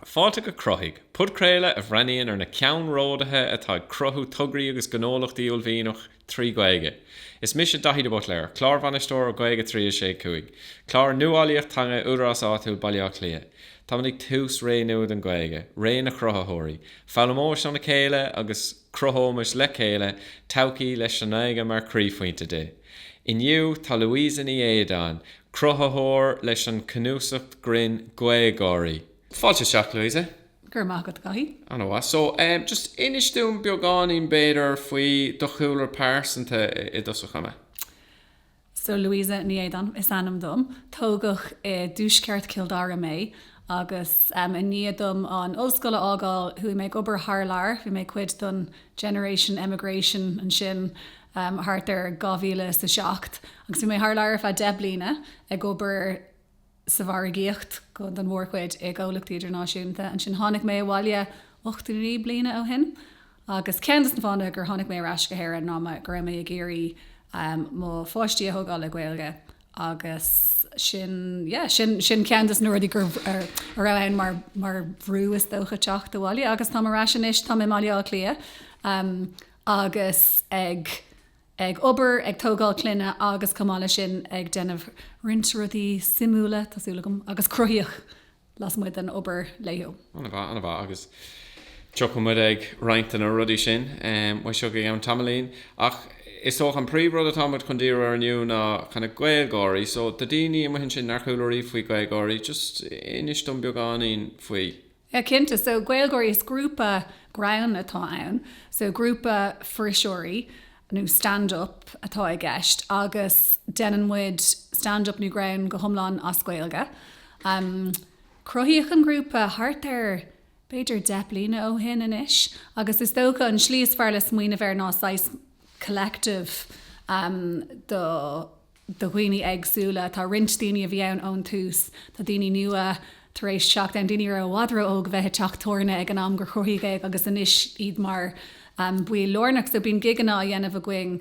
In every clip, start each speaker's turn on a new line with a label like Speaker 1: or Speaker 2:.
Speaker 1: Fáilte go Cruthaigh, podchraoladh a bhreathnaíonn ar na ceannródaithe atá ag cruthú tograí agus gnólachtaí uaillmhianach trí Ghaeilge. Is mise Daithí de Buitléar, Clárbhainisteoir Gaeilge 3 6 5, clár nuálaíocht teanga Údarás Áitiúil Baile Átha Cliath. Táimid ag tús ré nua don Ghaeilge, ré na chruthaitheoirí. Foghlaimeoimis óna chéile agus cruthóimis le chéile todhchaí leis an nGaeilge mar chroíphointe di. Inniu tá Louisa Ní Éideáin, cruthaitheoir leis an cnuasach grinn GaelGÁIRÍ. Fáilte isteach, Louisa.
Speaker 2: Go raibh maith agat, a Dhaithí.
Speaker 1: An-mhaith. So, just inis dúinn beagáinín b'fhéidir faoi do chúlra pearsanta i dtosach ama.
Speaker 2: So, Louisa Ní Éideáin is ainm dom. Tógadh i dtuaisceart Chill Dara mé agus i ndiaidh dom an ollscoil a fhágáil chuaigh mé ag obair thar lear. Bhí mé cuid den generation emigration ansin thart ar 2007 agus bhí mé thar lear ar feadh 10 bliana ag obair sa mhargaíocht don mhórchuid i gcomhlachtaí idirnáisiúnta. Ansin tháinig mé abhaile 8 nó 9 bliana ó shin agus ceann de na fáthanna gur tháinig mé ar ais go hÉirinn ná go raibh mé ag iarraidh mo pháistí a thógáil le Gaeilge agus sin, yeah, sin, sin ceann de na rudaí go a raibh ann mar, mar bhrú is dócha teacht abhaile agus táim ar ais anois, táim i mBaile Átha Cliath agus ag ag obair, ag tógáil clainne agus chomh maith leis sin ag déanamh roinnt rudaí suimiúla, tá súil agam, agus cruthaíoch lasmuigh den obair laethúil.
Speaker 1: An-mhaith, an-mhaith agus tiocfaidh muid ag roinnt de na rudaí sin uaidh seo go ceann tamaillín. Ach is dócha an príomhrud atá muid chun díriú air inniu ná kind of GaelGÁIRÍ. So do daoine amuigh ansin nár chuala riamh faoi GaelGÁIRÍ, just inis dom beagáinín faoi.
Speaker 2: Yeah, cinnte. So GaelGÁIRÍ, is grúpa greann atá ann. So grúpa fuirseoirí nó stand up atá i gceist agus déanann muid stand up nó greann go hiomlán as Gaeilge. Um, cruthaíodh an grúpa thart ar b'fhéidir 10 bliana ó shin anois agus is dócha an slí is fearr le smaoineamh air ná saghas collective um, do do dhaoine éagsúla. Tá roinnt daoine a bhí ann ón tús, tá daoine nua tar éis teacht ann, daoine a raibh i bhfad ró-óg a bheith ag teach tabhairne ag an am gur cruthaíodh é agus anois iad mar bhaill lárnach. So bíonn gigeanna á dhéanamh againn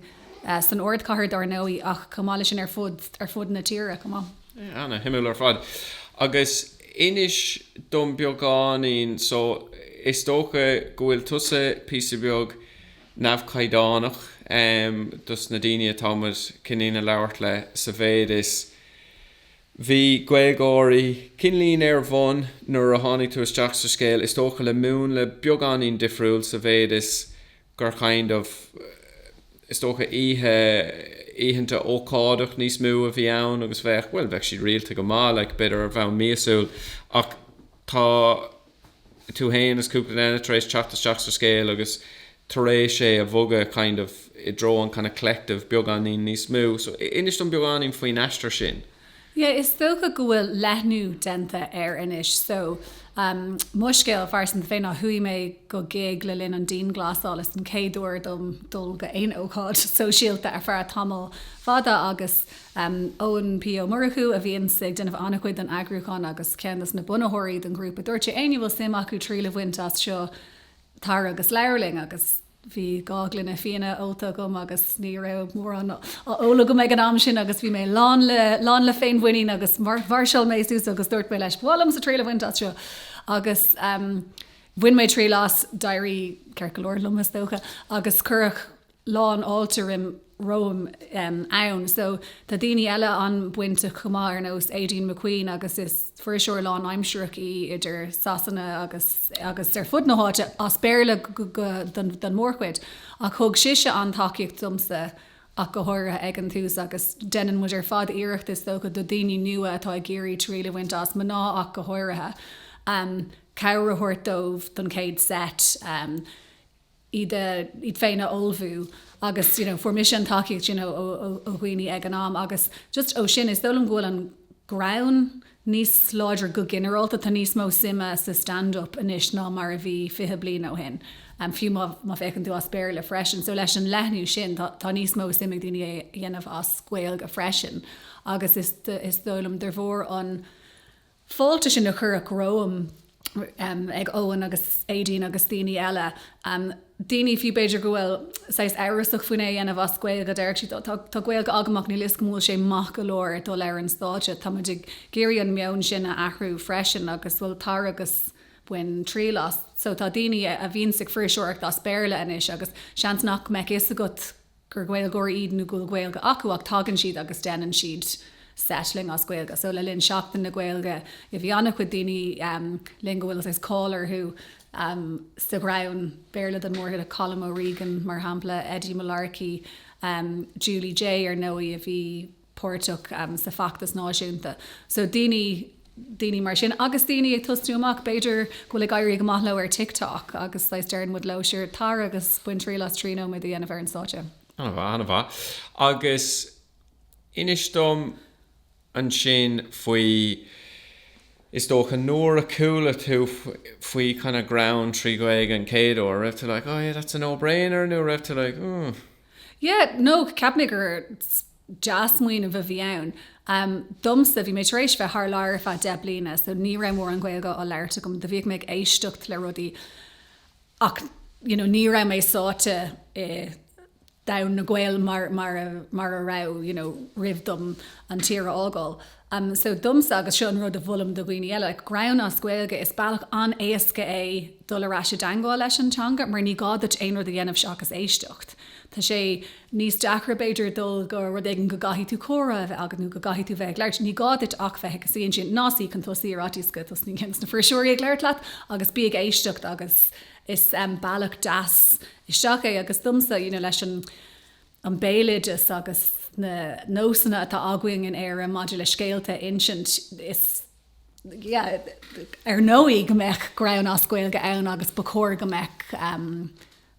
Speaker 2: san ardchathair dár ndóigh ach chomh maith leis sin ar fud ar fud na tíre chomh maith.
Speaker 1: Yeah, ana-shuimiúil ar fad. Agus inis dom beagáinín, so is dócha go bhfuil tusa píosa beag neamhchaighdeánach dos na daoine atá muid cineáilín a labhairt le sa mhéid is bhí GaelGÁIRÍ cineáilín ar bhun nuair a tháinig tú isteach sa scéal, is dócha le múnla beagáinín difriúil sa mhéid is gur kind of is dócha oíche oícheanta ócáideach níos mó a bhí ann agus bheadh, bhuel bheadh siad rialta go maith like b'fhéidir ar bhonn míosúil ach tá tú féin is cúpla duine tar éis teacht isteach sa scéal agus tar éis é a bhogadh kind of i dtreo an kind of collective beagáinín níos mó. So inis dom beagáinín faoin aistear sin.
Speaker 2: Yeah, is dócha go bhfuil leathnú déanta air anois. So, um, mo scéal phearsanta féin ná chuaigh mé go gig le linn an dianghlasáil, is an chéad uair dom dul go aon ócáid sóisialta ar feadh tamall fada agus Eoin P. Ó Murchú, a bhíonns ag déanamh an-chuid den eagrúchán agus ceann des na bunaitheoirí den ghrúpa, dúirt sé, éinne a bhfuil suim acu triail a bhaint as seo, tar agus labhair linn agus bhí dhá ghloine fíona ólta agam agus ní raibh mórán á ól agam ag an am sin agus bhí mé lán le, lán le féinmhuinín agus mhairseáil mé suas agus dúirt mé leis, ba mhaith liomsa triail a bhaint as seo agus bhain mé triail as, d'éirigh ceart go leor liom is dócha agus cuireadh lán fháilte roim romham ann. So tá daoine eile an-bhainteach chomh maith ar nós Aideen McQueen agus is fuirseoir lán-aimsearach í idir Sasana agus agus ar fud na háite, as Béarla don don mhórchuid. Ach thug sise an-tacaíocht domsa ach go háirithe ag an tús agus déanann muid ar fad iarracht is dócha do daoine nua atá ag iarraidh triail a bhaint as, mná ach go háirithe, cabhair a thabhairt dóibh don chéad set. iad iad féin a ullmhú agus you know fuair mise an tacaíocht sin ó ó dhaoine ag an am agus just ó sin is dóigh liom go bhfuil an greann níos láidre go ginearálta, tá níos mó suime sa stand up anois ná mar a bhí 20 bliain ó shin, fiú má má féachann tú as Béarla freisin. So leis an leathnú sin tá tá níos mó suim ag daoine é a dhéanamh as Gaeilge freisin agus is is dóigh liom de bharr an fáilte sin a cuireadh romham ag Eoin agus Aideen agus daoine eile, daoine fiú b'fhéidir go bhfuil saghas amhrasach faoin é a dhéanamh as Gaeilge, déarfadh siad tá tá Gaeilge agam ach níl 'fhios agam an bhfuil sé maith go leor dul ar an stáitse. Tá muid ag iarraidh an meon sin a athrú freisin agus bhuel tar agus. bain triail as. So tá daoine a bhíonns ag fuirseoireacht as Béarla anois agus seans nach mbeadh fhios agat gur Gaeilgeoirí iad nó go bhfuil Gaeilge acu ach tagann siad agus déanann siad set linn as Gaeilge. So le linn Seachtain na Gaeilge bhí an-chuid daoine linn go bhfuil saghas cáil orthu sa ghreann Béarla den mhórchuid, Colm O'Regan mar shampla, Eddie Mullarkey, Julie Jay ar ndóigh a bhí páirteach sa bhfeachtas náisiúnta. So daoine, daoine mar sin agus daoine ag tosnú amach, b'fhéidir go bhfuil ag éirí go maith leo ar TikTok agus saghas deireann muid leo, sure, tar agus bain triail as 3 nóiméad a dhéanamh ar an stáitse.
Speaker 1: An-mhaith, an-mhaith. Agus inis dom ansin faoi, is dócha nuair a chuala tú faoi kind of greann 3 Ghaeilge an chéad uair, raibh tú like, oh yeah, that's a no-brainer nó raibh tú like, oh.
Speaker 2: Yeah, no, cheap mé gur dea-smaoineamh a bhí ann. Domsa, bhí mé tar éis bheith thar lear ar feadh 10 bliana so ní raibh mórán Gaeilge á labhairt agam. Do bhíodh mé ag éisteacht le rudaí ach you know ní raibh mé sáite i domhan na Gael mar mar a mar a raibh you know roimh dom an tír a fhágáil. So domsa, agus seo an rud a mholaim do dhaoine eile, like greann as Gaeilge, is bealach an-éasca é dul ar ais i dteangmháil leis an teanga mar ní gá duit aon rud a dhéanamh seachas éisteacht. Tá sé níos deacra, b'fhéidir, dul go rud éigin go gcaithfidh tú comhrá a bheith agat nó go gcaithfidh tú bheith ag labhairt. Ní gá duit ach bheith ag suí ansin. Ná suí chun tosaigh ar fhaitíos go dtosnaíonn ceann de na fuirseoirí ag labhairt leat agus bí ag éisteacht agus is bealach deas isteach é. Agus domsa, you know, leis an an béaloideas agus na nósanna atá againn in Éire maidir le scéalta a insint, is, yeah, ar ndóigh go mbeadh greann as Gaeilge ann agus ba chóir go mbeadh,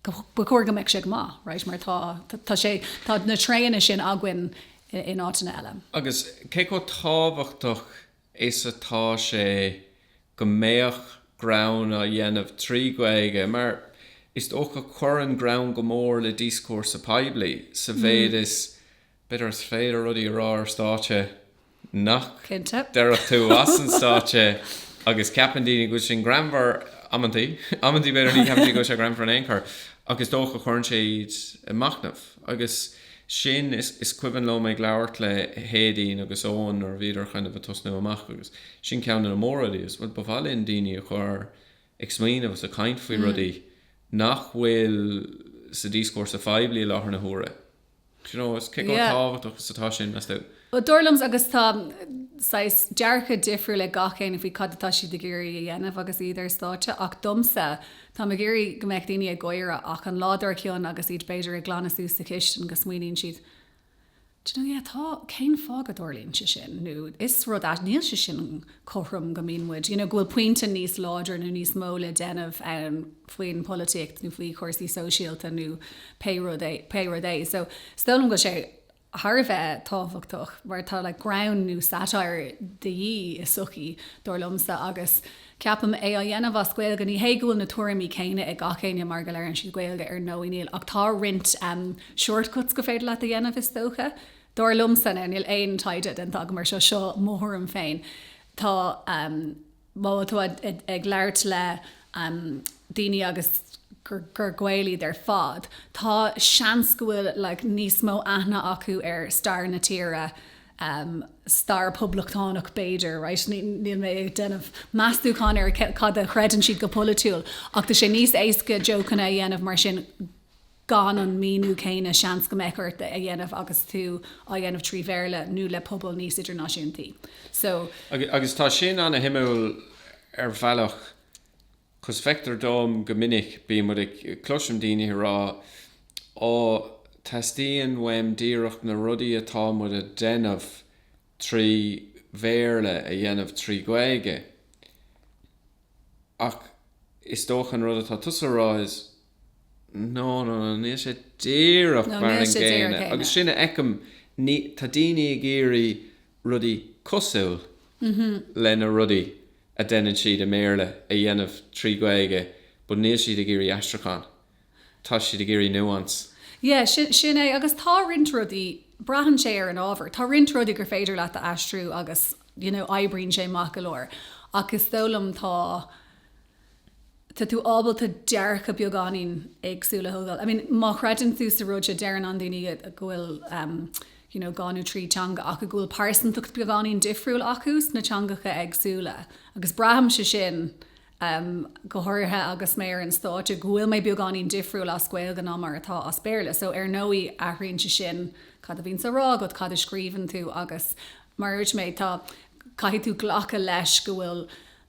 Speaker 2: Ba chóir go mbeadh sé go maith, right, mar tá, tá sé, tá na tréanna sin againn in áiteanna eile.
Speaker 1: Agus cé chomh tábhachtach is atá sé go mbeadh greann á dhéanamh trí Ghaeilge, mar is dócha cuireann greann go mór le díoscúrsa poiblí sa mhéid is, b'fhéidir is féidir rudaí a rá ar stáitse nach déarfadh tú as an stáitse agus ceapann daoine go bhfuil sin greannmhar amantaí, amantaí b'fhéidir ní cheapann siad go bhfuil sé greannmhar in aon chor ach is dócha cuireann sé iad ag machnamh agus sin is is cuimhin liom ag labhairt le hÉadaoin agus Eoin nuair a bhíodar kind of ag tosnú amach agus sin ceann de na mórrudaí is bhuel ba mhaith linn daoine a chur ag smaoineamh agus ag caint faoi rudaí nach bhfuil sa díoscúrsa phoiblí i láthair na huaire. Do you know, is cé chomh tábhachtach is atá sin, meas tú?
Speaker 2: Bhuel, dar liomsa, agus tá saghas dearcadh difriúil ag gach éinne faoi cad atá siad ag iarraidh a dhéanamh agus iad ar stáitse, ach domsa, táim ag iarraidh go mbeadh daoine ag gáire ach an lá dár gcionn agus iad b'fhéidir ag glanadh suas sa chistin go smaoiníonn siad, Do you know, yeah, tá, cén fáth go dtarlaíonn sé sin? Nó is rud ait, níl sé sin cothrom go mbíonn muid, you know, go bhfuil pointe níos láidre nó níos mó le déanamh ann faoin pholaitíocht nó faoi chúrsaí sóisialta nó pé rud é, pé rud é. So, is dóigh liom go bhfuil sé thar a bheith tábhachtach mar tá like greann nó satire de dhíth i sochaí, dar liomsa, agus ceapaim é á dhéanamh as Gaeilge, ní hé go bhfuil na tuairimí céanna ag gach éinne mar go labhrann siad Gaeilge, ar ndóigh níl, ach tá roinnt shortcuts go féidir leat a dhéanamh is dócha. Dar liomsa, now níl aon taighde déanta agam ar seo, seo mo thuairim féin, tá, má tá tú ag labhairt le daoine agus gur Gaeil iad ar fad, tá seans go bhfuil like níos mó aithne acu ar stair na tíre, stair poblachtánach b'fhéidir, right, níl mé ag déanamh meastúchán ar cad a chreideann siad go polaitiúil, ach tá sé níos éasca jócanna a dhéanamh mar sin gan an míniú céanna seans go mbeadh ort a dhéanamh agus tú á dhéanamh trí Bhéarla nó le pobal níos idirnáisiúntaí.
Speaker 1: So. Agus tá sin ana-shuimiúil ar bhealach 'cause feictear dom go minic, bíonn muid ag, cloisim daoine ag rá á teastaíonn uaim díreach na rudaí atá muid a déanamh trí Bhéarla a dhéanamh trí Ghaeilge. Ach is dócha an rud atá tusa a rá is no, no, no, níl sé díreach mar an gcéanna. Agus sin a fheicim, ní, tá daoine ag iarraidh rudaí cosúil le na rudaí a déanann siad i mBéarla a dhéanamh trí Ghaeilge but níl siad ag iarraidh aistriúchán. Tá siad ag iarraidh nuance.
Speaker 2: Yeah, sin, sin é. Agus tá roinnt rudaí, braitheann sé ar an ábhar. Tá roinnt rudaí gur féidir leat a aistriú agus, you know, oibríonn sé maith go leor. Ach is dóigh liom tá, tá tú ábalta dearcadh beagáinín éagsúil a thógáil. I mean, má chreideann tú sa rud seo, deireann an-daoine go bhfuil, um, you know, dhá nó trí teanga acu, go bhfuil pearsantacht beagáinín difriúil acu sna teangacha éagsúla. Agus braithimse sin. Go háirithe agus mé ar an stáitse, go bhfuil mé beagáinín difriúil as Gaeilge ná mar atá as Béarla. So ar ndóigh athraíonn sé sin cad a bhíonns á rá agat, cad a scríobhann tú agus mar a dúirt mé, tá, caithfidh tú glacadh leis go bhfuil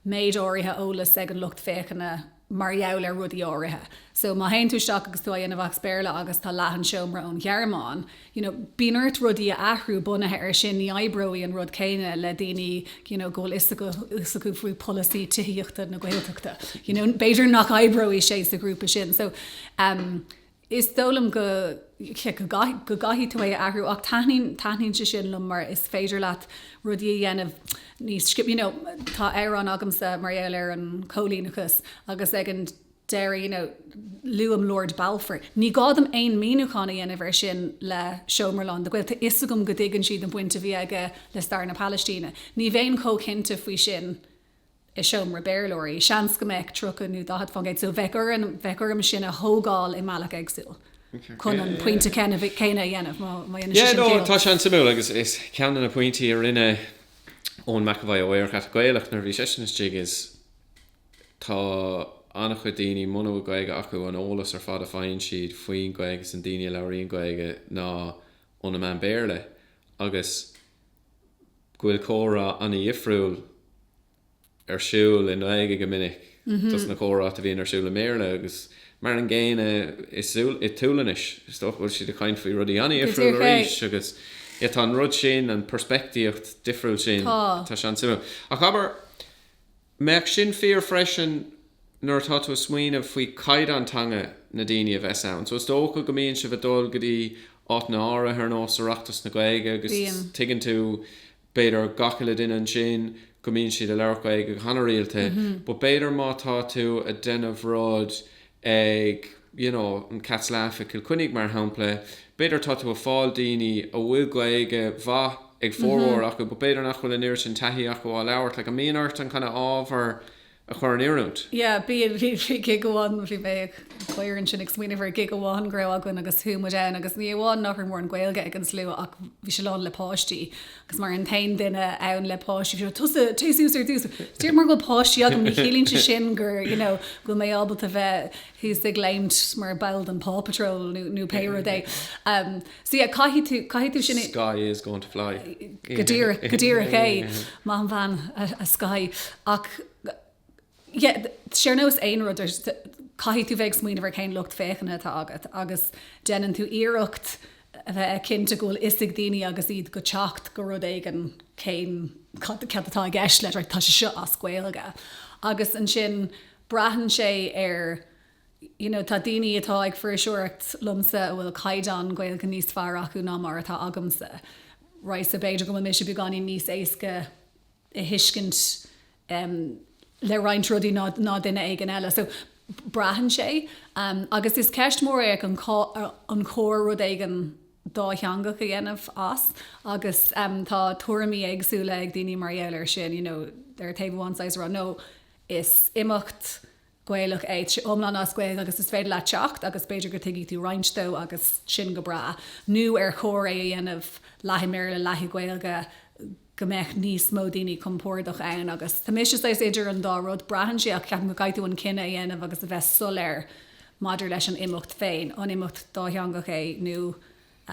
Speaker 2: méid áirithe eolas ag an lucht féachana mar gheall ar rudaí áirithe. So má théann tú isteach agus tú á dhéanamh as Béarla agus tá leath an seomra ón Ghearmáin, you know, bíonn ort rudaí a athrú bunaithe ar sin, ní oibreoidh an rud céanna le daoine, you know, go bhfuil fhios acu faoi polasaí tithíochta na Gaeltachta, you know, b'fhéidir nach oibreoidh sé sa ghrúpa sin. So, um, is dóigh liom go go gcaithfidh tú é a athrú ach taitníonn taitníonn sé sin liom mar is féidir leat rudaí a dhéanamh níos you know, tá amhrán agamsa mar gheall ar an choilíneachas agus ag an deireadh you know, luaim Lord Balfour. Ní gá dom aon míniúchán a dhéanamh ar sin le seomra lán de Ghaeil. Tá fhios agam go dtuigeann siad an bhaint a bhí aige le stair na Palaistíne. Ní bheinn chomh cinnte faoi sin i seomra Béarlóirí. Seans go mbeadh 30 nó 40%, so bheadh orm, bheadh orm sin a thógáil i mbealach éagsúil chun an pointe céanna a dhéanamh, má dhéanann sé
Speaker 1: sin ciall. Yeah, no, tá sé an-suimiúil agus is ceann de na pointí a rinne Eoin McEvoy ó Aerach Ata Gaelach nuair a bhí seisean istigh is tá an-chuid daoine, muna bhfuil Gaeilge acu, an eolas ar fad a faigheann siad faoin Ghaeilge is na daoine a labhraíonn Gaeilge ná ó na meáin Béarla agus go bhfuil comhrá an-dhifriúil ar siúl i nGaeilge go minic dos na comhráite a bhíonn ar siúl i mBéarla agus mar an gcéanna i tSualainnis, is dócha go bhfuil siad ag caint faoi rudaí an-dhifriúil arís agus yeah tá an rud sin, an peirspictíocht difriúil sin, tá sé an-suimiúil. Ach abair, mbeadh sin fíor freisin nuair atá tú ag smaoineamh faoi chaighdeán teanga na daoine a bheas ann. So is dócha go mbíonn sibh ag dul go dtí áiteanna áirithe ar nós Oireachtas na Gaeilge agus tuigeann tú b'fhéidir gach uile duine ansin go mbíonn siad ag labhairt Gaeilge go han-rialta but b'fhéidir má tá tú ag déanamh rud ag you know an Cat's Laugh i Cill Chainnigh mar shampla, b'fhéidir tá tú ag fáil daoine a bhfuil Gaeilge mhaith ag formhór acu but b'fhéidir nach bhfuil an oiread sin taithí acu á labhairt like an mbíonn ort an kind of ábhar a chur in oiriúint?
Speaker 2: Yeah, bíonn, bhí, bhí gig amháin, bhí mé ag gáire ansin ag smaoineamh ar gig amháin go raibh againn agus chuaigh muid ann agus ní amháin nach raibh mórán Gaeilge ag an slua ach bhí sé lán le páistí agus mar an t-aon duine ann le páistí bhí sé tusa, téigh suas ar dtús. Díreach mar go bhfuil páistí agam ní chiallaíonn sé sin gur, you know, go bhfuil mé ábalta bheith thuas ag léimt mar ball den Paw Patrol nó, nó pé rud é. Um, so yeah, caithfidh tú, caithfidh tú sin a.
Speaker 1: Sky is going to fly.
Speaker 2: Go díreach, go díreach é. Maith an bhean, a, a Sky. Ach, yeah, sé ar nós aon rud, caithfidh tú bheith ag smaoineamh ar cén lucht féachana atá agat agus déanann tú iarracht a bheith cinnte go bhfuil fhios ag daoine agus iad go teacht go rud éigin cén, cad, cad atá i gceist leis, right, tá sé seo as Gaeilge. Agus ansin braitheann sé ar, you know, tá daoine atá ag fuirseoireacht liomsa a bhfuil caighdeán Gaeilge níos fearr acu ná mar atá agamsa. Right, so b'fhéidir go bhfuil mise beagáinín níos éasca a thuiscint um, le roinnt rudaí ná, ná duine éigin eile. So braitheann sé. Um, agus is ceist mhór é an, an cóir rud éigin dátheangach a dhéanamh as agus um, tá tuairimí éagsúla ag daoine mar gheall air sin, you know, ar taobh amháin saghas rá no, is imeacht Gaelach é, tá sé iomlán as Gaeilge agus is féidir leat teacht agus b'fhéidir go dtuigfidh tú roinnt dó agus sin go breá. Nó ar chóir é a dhéanamh leath i mBéarla, leath i Gaeilge go mbeadh níos mó daoine compordach ann agus tá mise saghas idir an dá rud, braitheann sé ach ceapaim go gcaithfidh tú an cinneadh a dhéanamh agus a bheith soiléir maidir leis an imeacht féin, an imeacht dátheangach é nó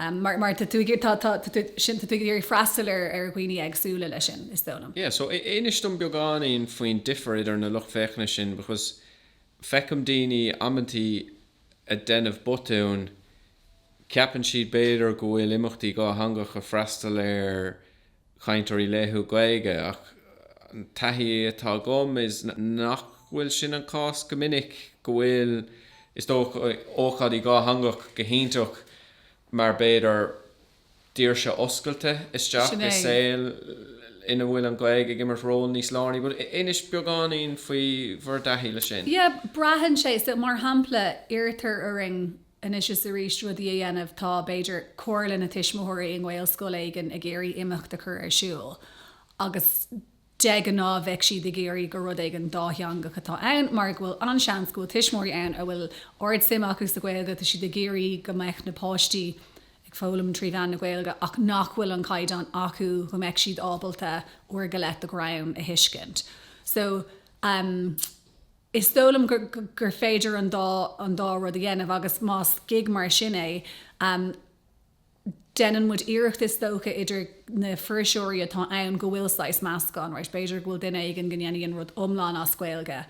Speaker 2: Mar, mar tá tú ag iarraidh, tá, tá, tá tú, sin, tá tú ag iarraidh freastal ar, ar dhaoine éagsúla leis sin, is dóigh liom.
Speaker 1: Yeah, so inis dom beagáinín faoin difear idir na lucht féachana sin because feicim daoine amantaí ag déanamh botúin, ceapann siad b'fhéidir go bhfuil imeachtaí dhátheangach ag freastal ar chainteoirí laethúil Gaeilge ach an taithí atá agam is nach bhfuil sin an cás go minic, go bhfuil, is dócha, ócáidí dhátheangach go hiontach mar b'fhéidir doirse oscailte isteach i saol ina bhfuil an Ghaeilge ag imirt ról níos lárnaí. But inis beagáinín faoi bhur dtaithí leis sin.
Speaker 2: Yeah, braitheann sé. So mar shampla, iarrtar orainn anois is arís rudaí a dhéanamh, tá, b'fhéidir, comhairle na tuismitheoirí i nGaelscoil éigin ag iarraidh imeacht a chur ar siúl agus de ghnáth bheadh siad ag iarraidh gur rud éigin dátheangach atá ann mar go bhfuil an-seans go bhfuil tuismitheoirí ann a bhfuil ard-suim acu sa Ghaeilge, tá siad ag iarraidh go mbeadh na páistí ag foghlaim trí mheán na Gaeilge ach nach bhfuil an caighdeán acu go mbeadh siad ábalta uair go leith de ghreann a thuiscint. So, um. Is dóigh liom gur gur féidir an dá an dá rud a dhéanamh agus más gig mar sin é, déanann muid iarracht is dócha idir na fuirseoirí atá ann go bhfuil saghas meascán, right, b'fhéidir go bhfuil duine éigin go ndéanfaidh an rud iomlán as Gaeilge,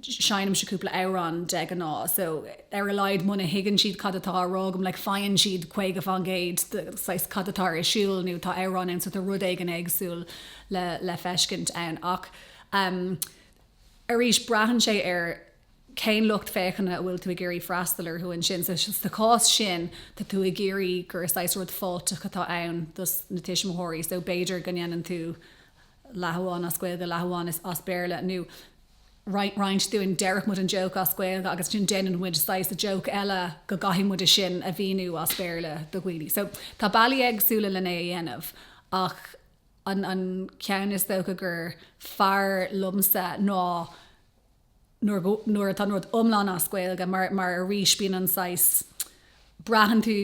Speaker 2: seinnimse cúpla amhrán de ghnáth so ar a laghad muna thuigeann siad cad atá á rá agam like faigheann siad 50% de saghas cad atá ar siúl nó tá amhrán ann so tá rud éigin éagsúil le le feiscint ann ach um arís braitheann sé ar cén lucht féachana a bhfuil tú ag iarraidh freastal orthu ansin so sa chás sin tá tú ag iarraidh gur saghas rud fáilteach atá ann dos na tuismitheoirí so b'fhéidir go ndéanann tú leath amháin as Gaeilge, leath amháin as Béarla, nó roinnt dúinn, déarfadh muid an joke as Gaeilge agus ansin déanann muid saghas joke eile go gcaithfidh muid é sin a mhíniú as Béarla do dhaoine. So tá bealaí éagsúla len é a dhéanamh ach an an ceann is dócha gur fearr liomsa ná nuair go, nuair atá an rud iomlán as Gaeilge mar, mar arís bíonn an saghas, braitheann tú,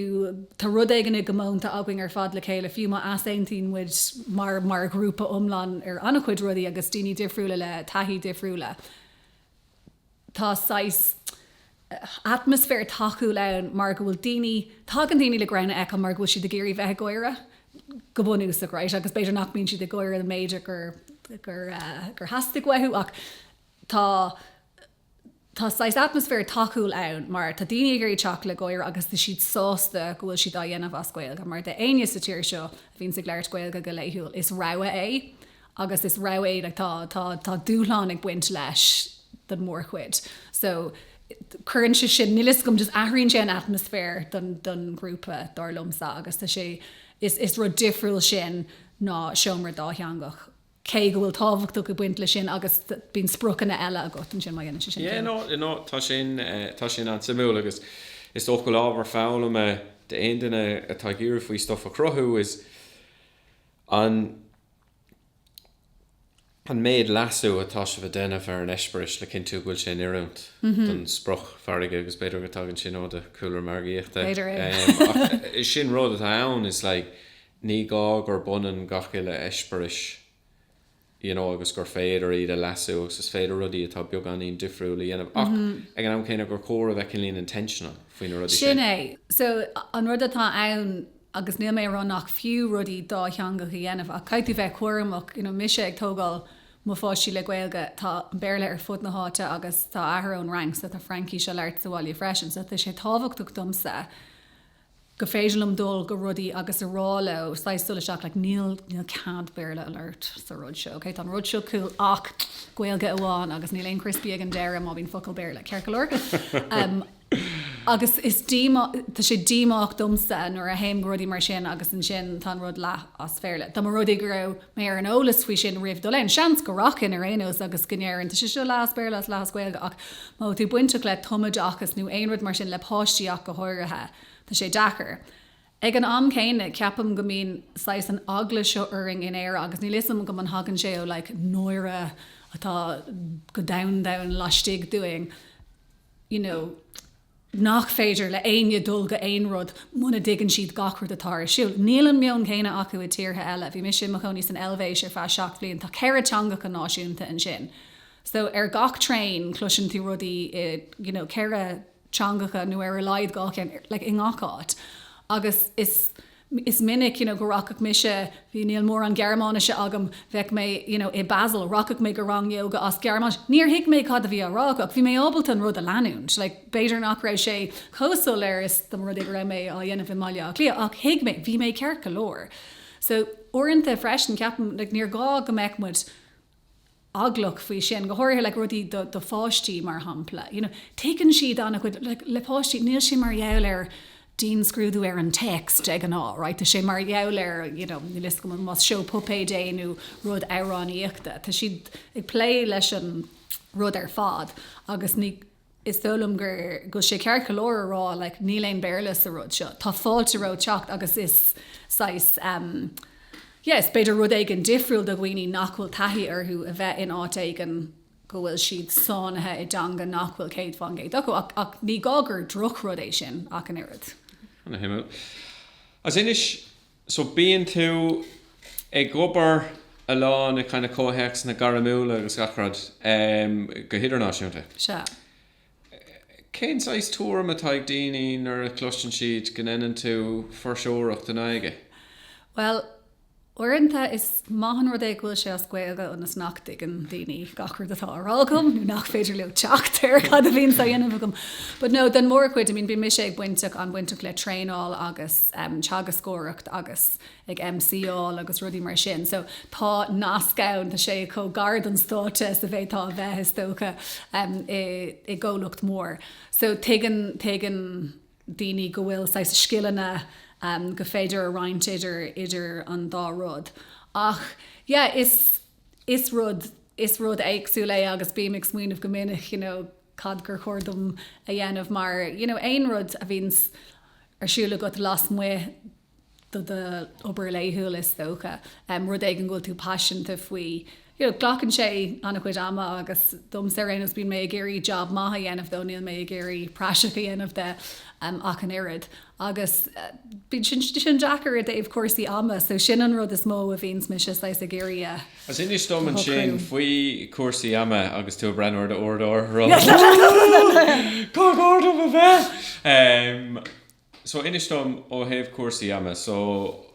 Speaker 2: tá rud éigin i gcomónta againn ar fad le chéile, fiú má easaontaíonn muid mar, mar ghrúpa iomlán ar an-chuid rudaí agus daoine difriúla le taithí difriúla, tá saghas atmaisféar tacúil ann mar go bhfuil daoine, tagann daoine le greann a fheiceáil mar go bhfuil siad ag iarraidh bheith ag gáire go bunúsach, right, agus b'fhéidir nach mbíonn siad ag gáire an méid gur, gur, gur theastaigh uathu ach tá, tá saghas atmaisféar tacúil ann mar tá daoine ag iarraidh teacht le gáire agus tá siad sásta go bhfuil siad á dhéanamh as Gaeilge mar d'éinne sa tír seo a bhíonns ag labhairt Gaeilge go laethúil is rogha é agus is rogha é like tá, tá, tá dúshlán ag baint leis don mhórchuid so cuireann sé sin, níl 'fhios agam, just athraíonn sé an atmaisféar don, don ghrúpa dar liomsa agus tá sé, is, is rud difriúil sin ná seomra dátheangach. cé go bhfuil tábhachtach ag baint leis sin agus bíonn spriocanna eile agat ansin má dhéanann sé sin
Speaker 1: Yeah, no, no, tá sin, tá sin an-suimiúil agus is dócha go bhfuil ábhar foghlama d'aon duine atá ag iarraidh faoi stuff a chruthú is an an méid leasú atá sibh a déanamh ar an eispéireas le cinntiú go bhfuil sé in oiriúint don spriocmhargadh agus b'fhéidir go dtagann sin ó do chúlra margaíochta.
Speaker 2: B'fhéidir
Speaker 1: é. Ach sin rud atá ann is like Ní gá gurb ionann gach uile eispéireas you know agus gur féidir iad a leasú agus is féidir rudaí atá beagáinín difriúil a dhéanamh ach ag an am céanna gur chóir a bheith cineáilín intentional faoi na rudaí
Speaker 2: sin. Sin é. So an rud atá ann agus níl mé ag rá nach fiú rudaí dátheangach a dhéanamh ach caithfidh tú bheith cúramach, you know mise ag tógáil mo pháistí le Gaeilge tá an Béarla ar fud na háite agus tá athair ón Fhrainc so tá Fraincis á labhairt sa bhaile freisin so tá sé tábhachtach domsa go féidir liom dul go rudaí agus a rá leo, saghas dul isteach like níl, níl cead Béarla a labhairt sa rud seo, ok, tá an rud seo cool ach Gaeilge amháin agus níl aon crispy ag an deireadh má bhíonn focal Béarla, ceart go leor? Um, agus is díomá, tá sé díomách domsa nuair a théim go rudaí mar sin agus ansin tá an rud leath as Béarla. Dá mba rud é go raibh mé ar an eolas faoi sin roimh dul ann, seans go rachainn ar aon nós agus go ndéarfainn tá sé seo leath as Béarla is leath as Gaeilge ach má tá tú bainteach le tumoideachas nó aon rud mar sin le páistí ach go háirithe, tá sé deacair. Ag an am céanna, ceapaim go mbíonn saghas an eagla seo orainn in Éire agus níl 'fhios agam an thagann sé ó like náire atá go domhain domhain laistigh dúinn, you know, nach féidir le éinne dul go aon rud muna dtuigeann siad gach rud atá ar siúl. Níl an meon céanna acu i tíortha eile. Bhí mise i mo chónaí san Eilvéis ar feadh 7 bhliain. Tá 4 teangacha náisiúnta ansin. So ar gach traein cloiseann tú rudaí i you know 4 teangacha nó ar a laghad 2 cheann like i ngach áit. Agus is Is minic, you know, go rachadh mise, bhí, níl mórán Gearmáinise agam, bheadh mé, you know, i Basel, rachadh mé go rang ióga as Gearmáinis, níor thuig mé cad a bhí á rá acu ach bhí mé ábalta an rud a leanúint, like, b'fhéidir nach raibh sé chomh soiléir is dá mba rud é go raibh mé á dhéanamh i mBaile Átha Cliath ach thuig mé, bhí mé ceart go leor. So, uaireanta freisin, ceapaim, like, níor ghá go mbeadh muid, eaglach faoi sin, go háirithe like rudaí do do pháistí mar shampla, you know tuigeann siad an-chuid, like le páistí níl sé mar gheall ar dianscrúdú ar an téacs de ghnáth, right, tá sé mar gheall ar you know níl 'fhios agam más seó puipéid é nó rud amhránaíochta, tá siad ag plé leis an rud ar fad agus ní Is dóigh liom gur, go bhfuil sé ceart go leor a rá like níl aon Béarla sa rud seo. Tá fáilte romhat teacht agus is saghas em yeah is b'fhéidir rud éigin difriúil do dhaoine nach bhfuil taithí orthu a bheith in áit éigin go bhfuil siad sáinnithe i dteanga nach bhfuil 100% acu ach ach ní gá gur drochrud é sin ach an oiread.
Speaker 1: Ana-shuimiúil. Agus inis, so bíonn tú ag obair. a lán i kind of comhthéacsanna gairmiúla agus gach rud, go hidirnáisiúnta.
Speaker 2: Sea.
Speaker 1: Cén saghas tuairim atá ag daoine nuair a chloiseann siad go ndéanann tú fuirseoireacht i nGaeilge?
Speaker 2: Bhuel, uaireanta is maith an rud é go bhfuil sé as Gaeilge ionas nach dtuigeann daoine gach rud atá á rá agam nó nach féidir leo teacht ar cad a bhíonns á dhéanamh agam. But no, den mhórchuid, I mean bíonn mise ag bainteach, an-bhainteach le traenáil agus teagascóireacht agus ag MC-áil agus rudaí mar sin. So tá nasc ann, tá sé chomh gar don stáitse is a bhféadfá a bheith is dócha i i gcomhlacht mór. So tuigeann, tuigeann daoine go bhfuil saghas scileanna go féidir a roinnt idir, idir an dá rud. Ach yeah, is, is rud, is rud éagsúil é agus bím ag smaoineamh go minic you know cad gur chóir dom a dhéanamh mar you know aon rud a bhíonns ar siúl agat lasmuigh do d'obair laethúil is dócha, rud éigin go bhfuil tú paiseanta faoi. You know, glacann sé an-chuid ama agus domsa ar aon nós bíonn mé ag iarraidh job maith a dhéanamh dó, níl mé ag iarraidh praiseach a dhéanamh de ach an oiread. Agus bíonn sin, sin deacair i dtaobh cúrsaí ama so sin an rud is mó a bhíonns mise saghas ag iarraidh a
Speaker 1: Agus inis dom ansin faoi chúrsaí ama agus tú ag breathnú ar do uaireadóir, Cá chóir dom a bheith? So inis dom ó thaobh cúrsaí ama, so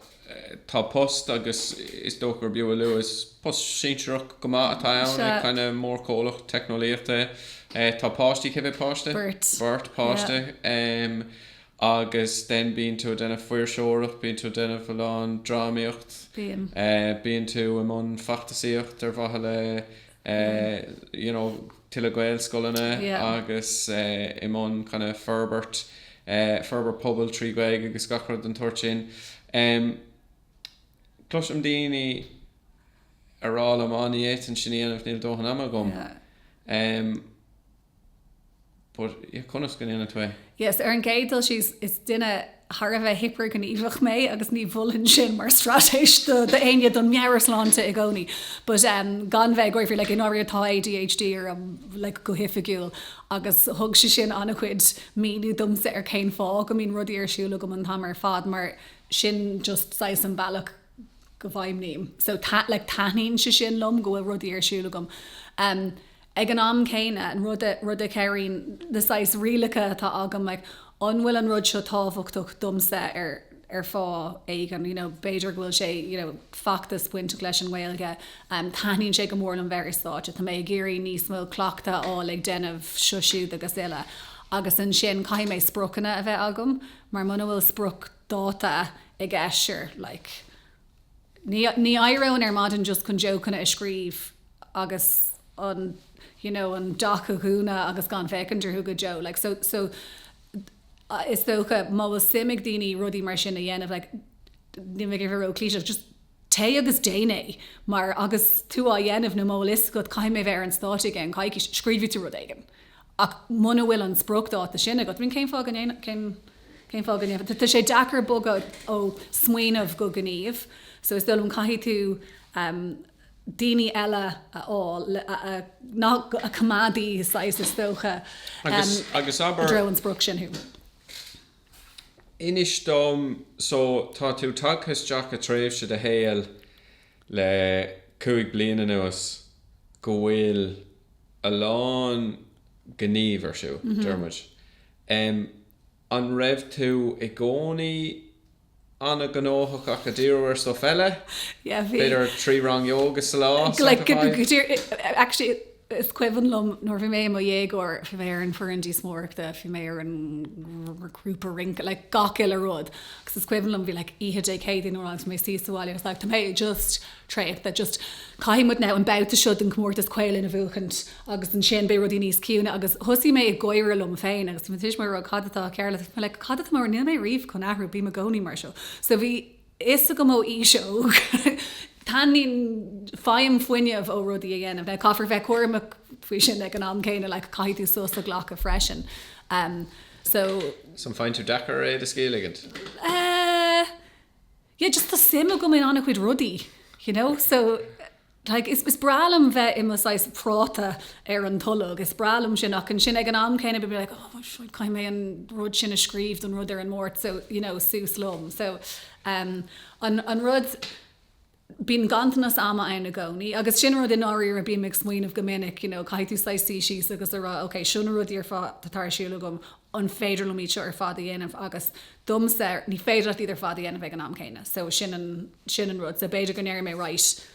Speaker 1: tá post agus is dócha gurb fhiú a lua is post sinsearach go maith atá ann ag kind of mórchomhlacht teicneolaíochta. Tá páistí, cé mhéad páiste?
Speaker 2: Beirt.
Speaker 1: Beirt páiste. Yeah. Agus then bíonn tú ag déanamh fuirseoireacht, bíonn tú ag déanamh a lán drámaíocht.
Speaker 2: Bíonn.
Speaker 1: Bíonn tú i mbun feachtasaíocht ar mhaithe le you know, tuilleadh Gaelscoileanna agus i mbun kind of forbairt, forbairt pobail trí Ghaeilge agus gach rud den tsórt sin. Cloisim daoine a rá liom, á ní fhéadfainn sin a dhéanamh, níl dóthain ama agam. But yeah, conas go ndéanann tú
Speaker 2: é? Yes, ar an gcéad dul síos, is duine thar a bheith hipearghníomhach mé agus ní mholfainn sin mar straitéis do d'éinne don meabhairshláinte i gcónaí. But um, gan bheith ag gáire faoi, like, i ndáiríre tá ADHD orm like, go hoifigiúil agus thug sé sin an-chuid míniú domsa ar cén fáth go mbíonn rudaí ar siúl agam an t-am ar fad mar sin just saghas an bealach go bhfeidhmním. So ta, like, taitníonn sé sin liom go bhfuil rudaí ar siúl agam. Um, Ag an am céanna, an rud a, rud a chabhraíonn, na saghas rialacha atá agam, like, an bhfuil an rud seo tábhachtach domsa ar, ar fáth éigin, you know, b'fhéidir go bhfuil sé, you know, feachtas bainteach leis an nGaeilge, um, taitníonn sé go mór liom bheith ar stáitse, tá mé ag iarraidh níos mó cleachtadh a fháil ag déanamh seo siúd agus uile. Agus ansin caithfidh mé spriocanna a bheith agam, mar muna bhfuil spriocdháta i gceist, sure, like, ní, ní éireoinn ar maidin just chun jócanna a scríobh, agus an you know an doc a dhúnadh agus gan féachaint orthu go deo like so so is dócha má bhfuil suim ag daoine rudaí mar sin a dhéanamh like níl mé ag iarraidh a bheith ró-cliché just téigh agus déan é mar agus tú á dhéanamh nó má bhfuil fhios agat caithfidh mé bheith ar an stáitse i gceann coicís scríobhfaidh tú rud éigin ach muna bhfuil an spriocdháta sin agat I mean cén fáth go ndéan cén cén fáth go ndéanfá tá sé deacair bogadh ó smaoineamh go gníomh so is dóigh liom caithfidh tú um, daoine eile a fháil, ná a coimeádaí saghas is dócha,
Speaker 1: Agus
Speaker 2: abair. i dtreo an sprioc sin thú.
Speaker 1: Inis dom, so tá tú tagtha isteach i tréimhse de shaol le 5 bliana anuas go bhfuil a lán gníomh ar siúl, deir muid. An raibh tú i gcónaí an-ghnóthach ach ag díriú ar stuff eile?
Speaker 2: Yeah, bhí.
Speaker 1: B'fhéidir 3 rang ióga sa lá, sort of
Speaker 2: vibe? Actually, is cuimhin liom nuair a bhí mé i mo dhéagóir, bhí mé ar an foireann díospóireachta, bhí mé ar an grúpa rince, like gach uile rud. Agus is cuimhin liom bhí like oíche Dé Céadaoin amháin agus mé suí sa bhaile agus like tá mé just traochta, just caithfidh muid now an babhta seo den chomórtas Caol Linn a bhuachaint agus ansin beidh rudaí níos ciúine agus thosaigh mé ag gáire liom féin agus bhí mo thuismitheoirí ag rá cad atá cearr leat? Bhí mé like cad atá mar níl mé riamh chun athrú, bím i gcónaí mar seo. So bhí fhios agam ó aois óg taitníonn, faighim fuinneamh ó rudaí a dhéanamh. Now caithfear bheith cúramach faoi sin ag an am céanna like caithfidh tú sos a ghlacadh freisin. Um, so.
Speaker 1: So an faigheann tú deacair é do scíth a ligint?
Speaker 2: Eh, yeah just tá suim agam in an-chuid rudaí you know so like is is breá liom bheith i mo saghas práta ar an tolg is breá liom sin ach ansin ag an am céanna bím like oh shite caithfidh mé an rud sin a scríobh don rud ar an Máirt so you know suas liom so um an an rud. Bíonn ganntanas ama ann i gcónaí agus sin rud i ndáiríre bím ag smaoineamh go minic, you know, caithfidh tú saghas suí síos agus a rá ok, seo na rudaí ar fad atá ar siúl agam, an féidir liom iad seo ar fad a dhéanamh agus domsa ní féidir leat iad ar fad a dhéanamh ag an am céanna so sin an, sin an rud. So b'fhéidir go ndéarfaidh mé right,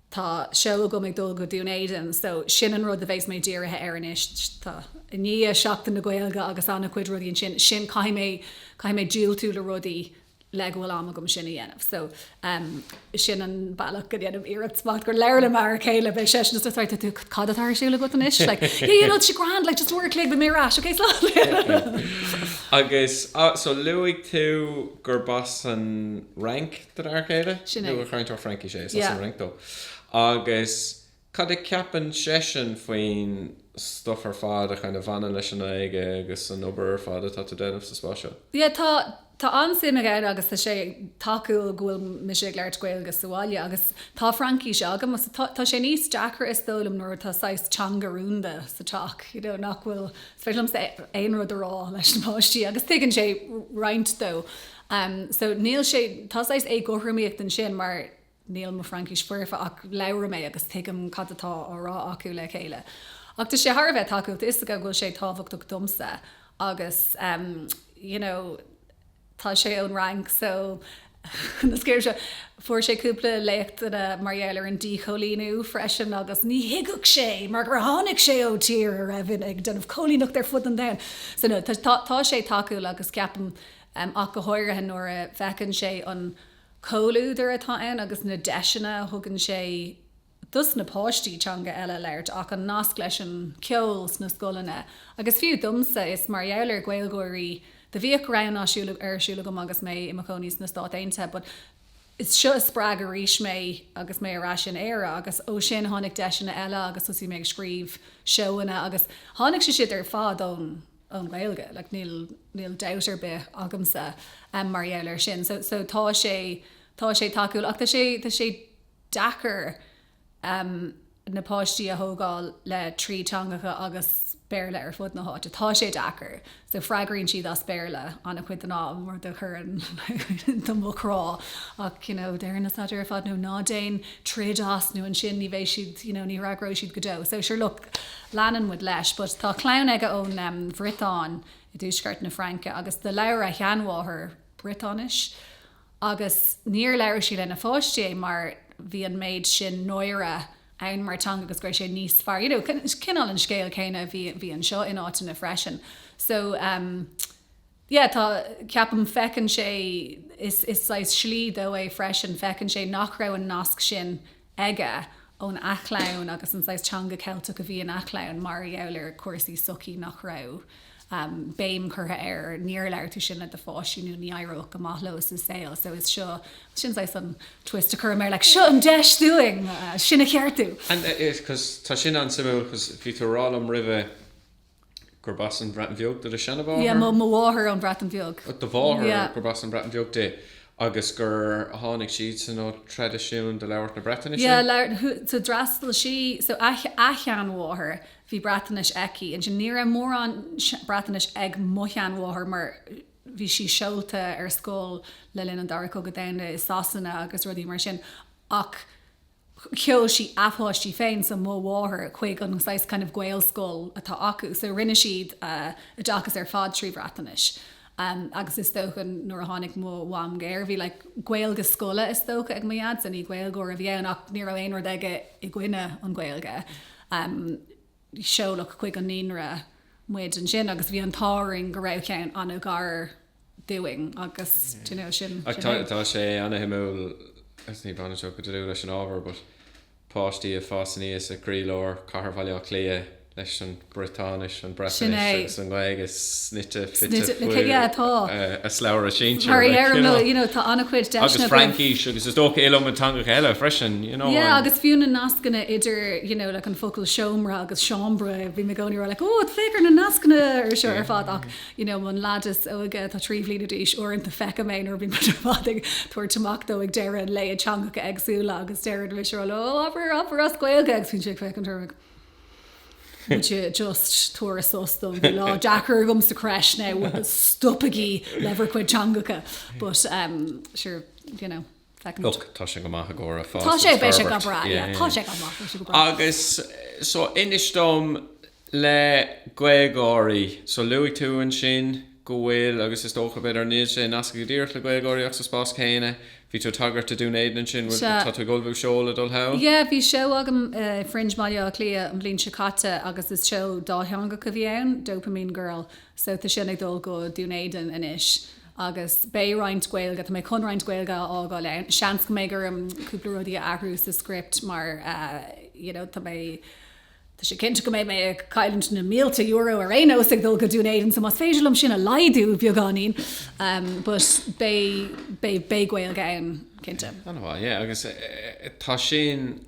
Speaker 2: tá seó agam ag dul go Dún Éideann so sin an rud a bheas mé dírithe air anois, tá i ndiaidh Seachtain na Gaeilge agus an-chuid rudaí ansin, sin caithfidh mé, caithfidh mé diúltú le rudaí le go bhfuil am agam sin a dhéanamh. So um, sin an bealach go ndéanaim iarracht smacht gur labhair le m'fhear céile beidh seisean just like, tú cad atá ar siúl agat anois? Like, yeah, yeah, no, tá sé grand, like, just uair a chloig beidh mé ar ais, okay,
Speaker 1: slán. Agus ah, so luaigh tú gurb as an Fhrainc do d'fhear céile?
Speaker 2: Sin é.
Speaker 1: Nó cainteoir Fraincise é, is as an Fhrainc dó. Agus Cad a ceapann seisean faoin stuff ar fad a kind of bhaineann leis an nGaeilge agus an obair ar fad atá tú ag déanamh sa spás seo?
Speaker 2: Yeah, tá, tá an-suim aige ann agus tá sé tacúil go bhfuil mise ag labhairt Gaeilge sa bhaile agus tá Fraincis agam agus tá, tá sé níos deacra is dóigh liom nuair atá saghas teanga rúnda sa teach, you know, nach bhfuil, is féidir liomsa aon rud a rá leis na páistí agus tuigeann sé roinnt dó. Um, so níl sé, tá saghas éagothromaíocht ansin mar Níl mo Fhraincis foirfe ach labhraím é agus tuigim cad atá á rá acu le chéile. Ach tá sé thar a bheith tacúil, tá fhios aige go bhfuil sé tábhachtach domsa agus you know tá sé ón Fhrainc so na scéal seo fuair sé cúpla léachtanna mar gheall ar an díchoilíniú freisin agus ní thuigfeadh sé mar gur tháinig sé ó tír a raibh ag déanamh coilíneacht ar fud an domhain. So no tá tá sé tacúil agus ceapaim ach go háirithe nuair a fheiceann sé an comhluadar atá ann agus na deiseanna a thugann sé dos na páistí teanga eile a labhairt ach an nasc leis an ceol sna scoileanna agus fiú domsa is mar gheall ar Gaeilgeoirí do bhíodh rogha ar siúl agam agus mé i mo chónaí sna Stáit Aontaithe but is seo a spreag arís mé agus mé ar ais in Éire agus ó sin tháinig deiseanna eile agus thosaigh mé ag scríobh seóanna agus tháinig sé siad ar fad ón ón Ghaeilge, like níl, níl dabht ar bith agamsa mar gheall air sin. So, so tá sé, tá sé tacúil ach tá sé, tá sé deacair na páistí a thógáil le trí teangacha agus Béarla ar fud na háite. Tá sé deacair. So freagraíonn siad as Béarla an-chuid den am, rud a chuireann do mo chrá. Ach, you know, deireann na staidéir ar fad nó ná déan troid as nó ansin ní bheidh siad, you know, ní fhreagróidh siad go deo. So sure look, leanann muid leis. But tá clann aige ón Bhriotáin i dtuaisceart na Fraince agus do labhair a sheanmháthair Briotáinis agus níor labhair sí lena pháistí é mar bhí an méid sin náire ann mar teanga agus go raibh sé níos fearr, you know, cineál an scéal céanna a bhí, bhí anseo in áiteanna freisin. So um, yeah, tá, ceapaim, feiceann sé, is, is saghas slí dó é freisin, feiceann sé nach raibh an nasc sin aige óna chlann agus an saghas teanga Ceilteach a bhí ina chlann mar gheall ar chúrsaí sochaí nach raibh béim curtha air, níor labhair tú sin le do pháistí nó ní éireodh go maith leo sa saol. So is seo, sin saghas an twist a chuirim air, like seo an deis dúinn sin a cheartú.
Speaker 1: And cos tá sin an-suimiúil cos bhí tú ag rá liom roimhe gurb as an Bhreatain Bheag do do sheanmháthair?
Speaker 2: Yeah, mo mháthair ón Bhreatain Bheag.
Speaker 1: Do mháthair, yeah. Gurb as an Bhreatain Bheag di agus gur tháinig siadsan ó traidisiún de labhairt na Breatnaise?
Speaker 2: Yeah, labhair, so d'fhreastail sí, so a, a sheanmháthair, bhí Breatnais aici. Ansin ní raibh mórán Breatnais ag mo sheanmháthair mar bhí sí seolta ar scoil le linn an Dara Cogadh Domhanda i Sasana agus rudaí mar sin ach sheol sí a páistí féin, so mo mháthair, chuig an saghas kind of Gaelscoil atá acu. So rinne siad a oideachas ar fad trí Bhreatnais. Agus is dócha nuair a tháinig mo mham go Éire bhí like Gaeilge scoile is dócha ag mo dhaid, so ní Gaeilgeoir a bhí ann ach ní raibh aon rud aige i gcoinne an Ghaeilge. Seoladh chuig an naíonra muid ansin agus bhí an t-ádh orainn go raibh ceann an-ghar dúinn agus do you know sin
Speaker 1: Ach tá tá sé ana-shuimiúil agus ní bhaineann seo go dlúth leis an ábhar but páistí ag fás aníos i gcroílár cathair Bhaile Átha Cliath leis an Briotáinis, an Bhreatnais agus an Ghaeilge snite fite
Speaker 2: faoi
Speaker 1: a slabhra
Speaker 2: sinsir. Mar a deirim, you know, tá an-chuid
Speaker 1: deiseanna. Agus Fraincis agus is dócha iliomad teangacha eile freisin, you know.
Speaker 2: Yeah, agus fiú na nascanna idir, you know, like an focal seomra agus chambre, bím i gcónaí ag rá like, oh, féach ar na nascanna ar seo ar fad ach, you know, an leaid is óige atá 3 bhliana d'aois, uaireanta feicim é nuair a bhíonn muid ar fad ag tabhairt amach dó ag deireadh an lae i dteangacha éagsúla agus deireann mise rá oh, abair, abair as Gaeilge agus bíonn sé ag féachaint orm ag Would you just tabhair sos dom bhí lá deacair agam sa creche now stopaigí le bhur gcuid teangacha but um, sure, you know. Feicfimid.
Speaker 1: Look, tá sé go maith i gcomhair fás
Speaker 2: Tá sé,
Speaker 1: agus
Speaker 2: beidh sé go
Speaker 1: forbairt.
Speaker 2: breá, yeah,
Speaker 1: Yeah,
Speaker 2: tá
Speaker 1: yeah.
Speaker 2: sé go maith, beidh sé go breá.
Speaker 1: Agus so inis dom le GaelGÁIRÍ, so luaigh tú ansin go bhfuil, agus is dócha b'fhéidir níl sé nasctha go díreach le GaelGÁIRÍ ach sa spás céanna, bhí tú ag tagairt do Dún Éideann ansin, bhfuil,
Speaker 2: Sea.
Speaker 1: tá tú ag ullmhú seó le dul thall?
Speaker 2: Yeah, bhí seó agam i Fringe Bhaile Átha Cliath an bhliain seo caite agus is seó dátheangach a bhí ann, Dopamine Girl, so tá sin ag dul go Dún Éideann anois. Agus beidh roinnt Gaeilge, tá mé chun roinnt Gaeilge a fhágáil ann. Seans go mbeidh orm cúpla rudaí a athrú sa script mar you know tá mé, tá sé cinnte go mbeidh mé ag cailliúint na mílte euro ar aon nós ag dul go Dún Éideann so más féidir liom sin a laghdú beagáinín but beidh, beidh, beidh Gaeilge ann cinnte.
Speaker 1: An-mhaith, yeah agus tá sin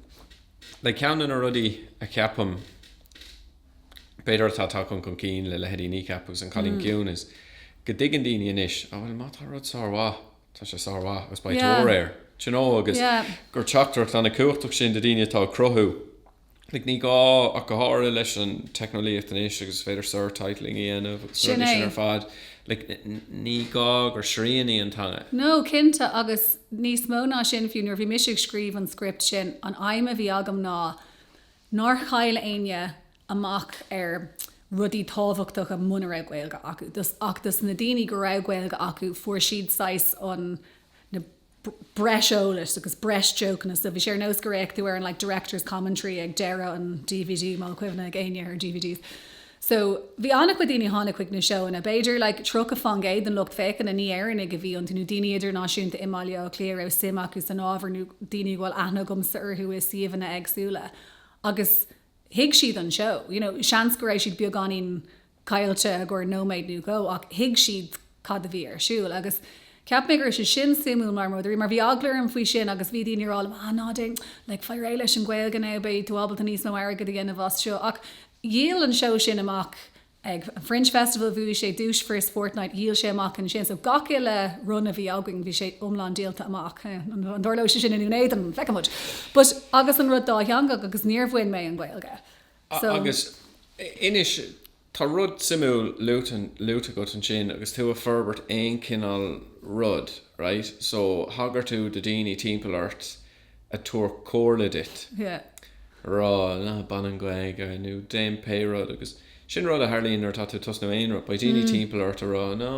Speaker 1: like ceann de na rudaí a cheapaim, b'fhéidir atá tagtha chun cinn le leithéidí Kneecap agus An Cailín Ciúin is go dtuigeann daoine anois, oh bhuel má tá rud sármhaith, tá sé sármhaith agus beidh tóir air, do you know agus gur teachtaireacht an-chumhachtach sin do daoine atá ag cruthú. Like ní gá ach go háirithe leis an teicneolaíocht anois agus is féidir surtitling a dhéanamh agus na rudaí sin ar fad, like ní gá gur srian í an teanga.
Speaker 2: No, cinnte agus níos mó ná sin fiú nuair a bhí mise ag scríobh an script sin, an aidhm a bhí agam ná nár chaill éinne amach ar rudaí tábhachtacha muna raibh Gaeilge acu. Ach dos na daoine go raibh Gaeilge acu fuair siad saghas an na breis eolais agus breis jokeanna so bhí sé ar nós gur fhéach tú ar an like director's commentary ag deireadh an DVD má tá cuimhne ag éinne ar DVDs. So bhí an-chuid daoine a tháinig chuig na seóanna, b'fhéidir like 30% den lucht féachana ní Éireannaigh a bhí iontu nó daoine idirnáisiúnta i mBaile Átha Cliath a raibh suim acu san ábhar nó daoine a bhfuil aithne agamsa orthu i suíomhanna éagsúla agus thuig siad an seó, you know seans go raibh siad beagáinín caillte i gcomhair nóiméad nó dhó ach thuig siad cad a bhí ar siúl agus cheap mé go raibh sé sin suimiúil mar rud mar bhí eagla orm faoi sin agus bhí daoine ag rá liom ah ná déan like faigh réidh leis an Ghaeilge now beidh tú ábalta níos mó airgid a dhéanamh as seo ach dhíol an seó sin amach ag an Fringe Festival bhuaigh sé duais First Fortnight dhíol sé amach ansin so gach uile run a bhí againn bhí sé iomlán díolta amach an dtarlóidh sé sin i nDún Éideann feicfidh muid but agus an rud dátheangach agus níor bhain mé an Ghaeilge
Speaker 1: so. Agus inis Tá rud suimiúil luaite agat ansin agus tú ag forbairt aon chineál rud, right? So thagair tú do daoine timpeall ort ag tabhairt comhairle duit.
Speaker 2: Yeah.
Speaker 1: A rá, ná bain an Ghaeilge nó déan pé rud agus sin rud a tharlaíonn nuair atá tú ag tosnú aon rud. Beidh daoine timpeall ort a rá, ná,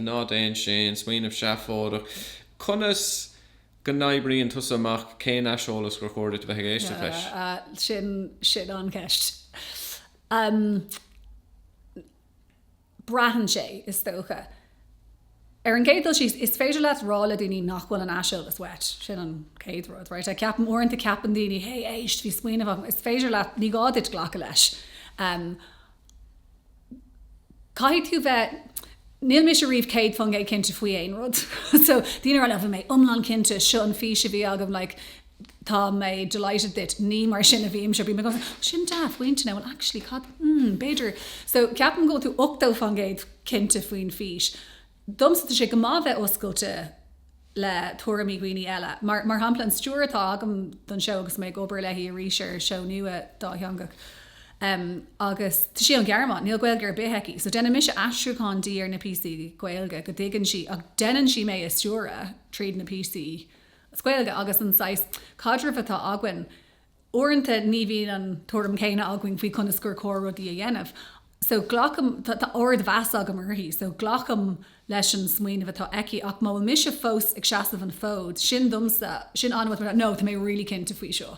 Speaker 1: ná déan sin, smaoineamh seafóideach. Conas go n-oibríonn tusa amach cén aiseolas gur chóir duit a bheith ag éisteacht leis?
Speaker 2: Sin, sin an-cheist. Braitheann sé, is dócha. Ar an gcéad dul síos, is féidir leat rá le daoine nach bhfuil an aiseolas uait. Sin an chéad rud, right? Ceapaim, uaireanta ceapann daoine, hey, éist, bhí smaoineamh agam. Is féidir leat, ní gá duit glacadh leis. Caithfidh tú bheith, níl mise riamh 100% cinnte faoi aon rud. So, daoine ag rá, bhí mé iomlán cinnte, seo an fís a bhí agam, like, tá mé delighted duit, ní mar sin a bhímse, bím ag sin dea-phointe now, well actually cad, hmm, b'fhéidir. So, ceapaim go bhfuil tú 80% cinnte faoin fís. Domsa tá sé go maith bheith oscailte le tuairimí dhaoine eile. Mar, mar shampla, an stiúrthóir atá agam don seó agus mé ag obair léi arís ar seó nua dátheangach, um, agus tá sí ón Ghearmáin, níl Gaeilge ar bith aici, so déanann mise aistriúchán di ar na píosaí Gaeilge go dtuigeann sí, ach déanann sí mé a stiúradh tríd na píosaí as Gaeilge agus an saghas caidrimh atá againn. Uaireanta ní bhíonn an tuairim chéanna againn faoi conas gur chóir rudaí a dhéanamh. So glacaim, tá ardmheas agam uirthi, so glacaim leis an smaoineamh atá aici ach má bhfuil mise fós ag seasamh an fód, sin domsa, sin an-mhaith, no, tá mé really cinnte faoi seo.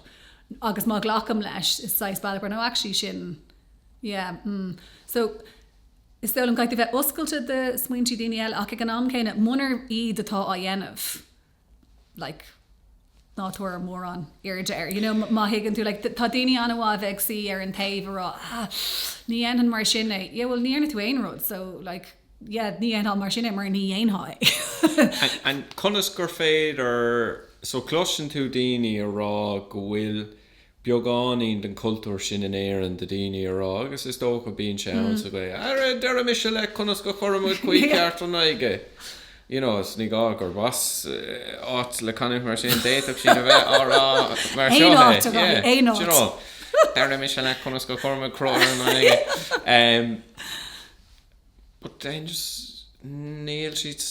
Speaker 2: Agus má ghlacaim leis, is saghas bealach no actually sin, yeah, mm. So is dóigh liom caithfidh tú bheith oscailte do smaointe daoine eile ach ag an am céanna, munar iad atá á dhéanamh, like, ná tabhair mórán airde air. You know, má thuigeann tú, like, tá daoine an-mhaith a bheith ag suí ar an taobh a rá, ah, ní dhéanfainn mar sin é. Yeah, well, ní dhéanfaidh tú aon rud, so, like, yeah, ní dhéanfá mar sin é mar ní dhéanfá
Speaker 1: é. And conas gur féidir, so cloiseann tú daoine a rá go bhfuil beagáinín den chultúr sin in Éirinn de daoine a rá, agus is dócha bíonn sé ann sa Ghaeilge, Ara, déarfaidh mise leat conas go chuirfimid caoi ceart ar an nGaeilge. You know, is ní gá gurb as áit le canúint mar sin, d'fhéadfadh siad a bheith á rá mar seo
Speaker 2: é. Aon áit, a Dháithí, aon áit.
Speaker 1: You know, déarfaidh mise leat conas go chuirfimid cruth ar an nGaeilge. But then just. Níl siad,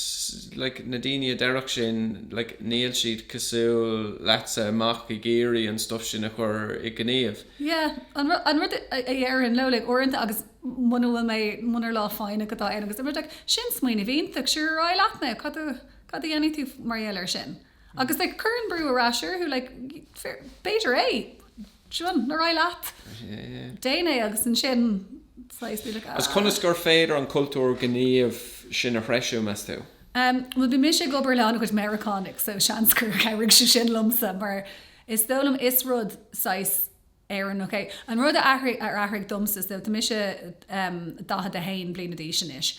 Speaker 1: like, na daoine a déarfadh sin, like, níl siad cosúil leatsa amach ag iarraidh an stuff sin a chur i ngníomh.
Speaker 2: Yeah, an rud, an rud a dhéarfainn leo, like, uaireanta agus muna bhfuil mé, munar lá foighneach atá ann agus an rud, like, sin smaoineamh iontach, sure ar aghaidh leat now, cad a, cad a dhéanfaidh tú mar gheall air sin? Agus, like, cuireann brú ar ais orthu, like, b'fhéidir é! Sin, ar aghaidh leat. Déan é agus ansin
Speaker 1: saghas bí like ah. Agus conas gur féidir an cultúr gníomh sin a threisiú, meas tú?
Speaker 2: Bhuel, bhí mise ag obair le an-chuid Meiriceánaigh so seans gur chabhraigh sé sin liomsa mar is dóigh liom is rud saghas Éireannach é. An rud a athraigh, ar athraigh domsa, so tá mise 41 bliana d'aois anois.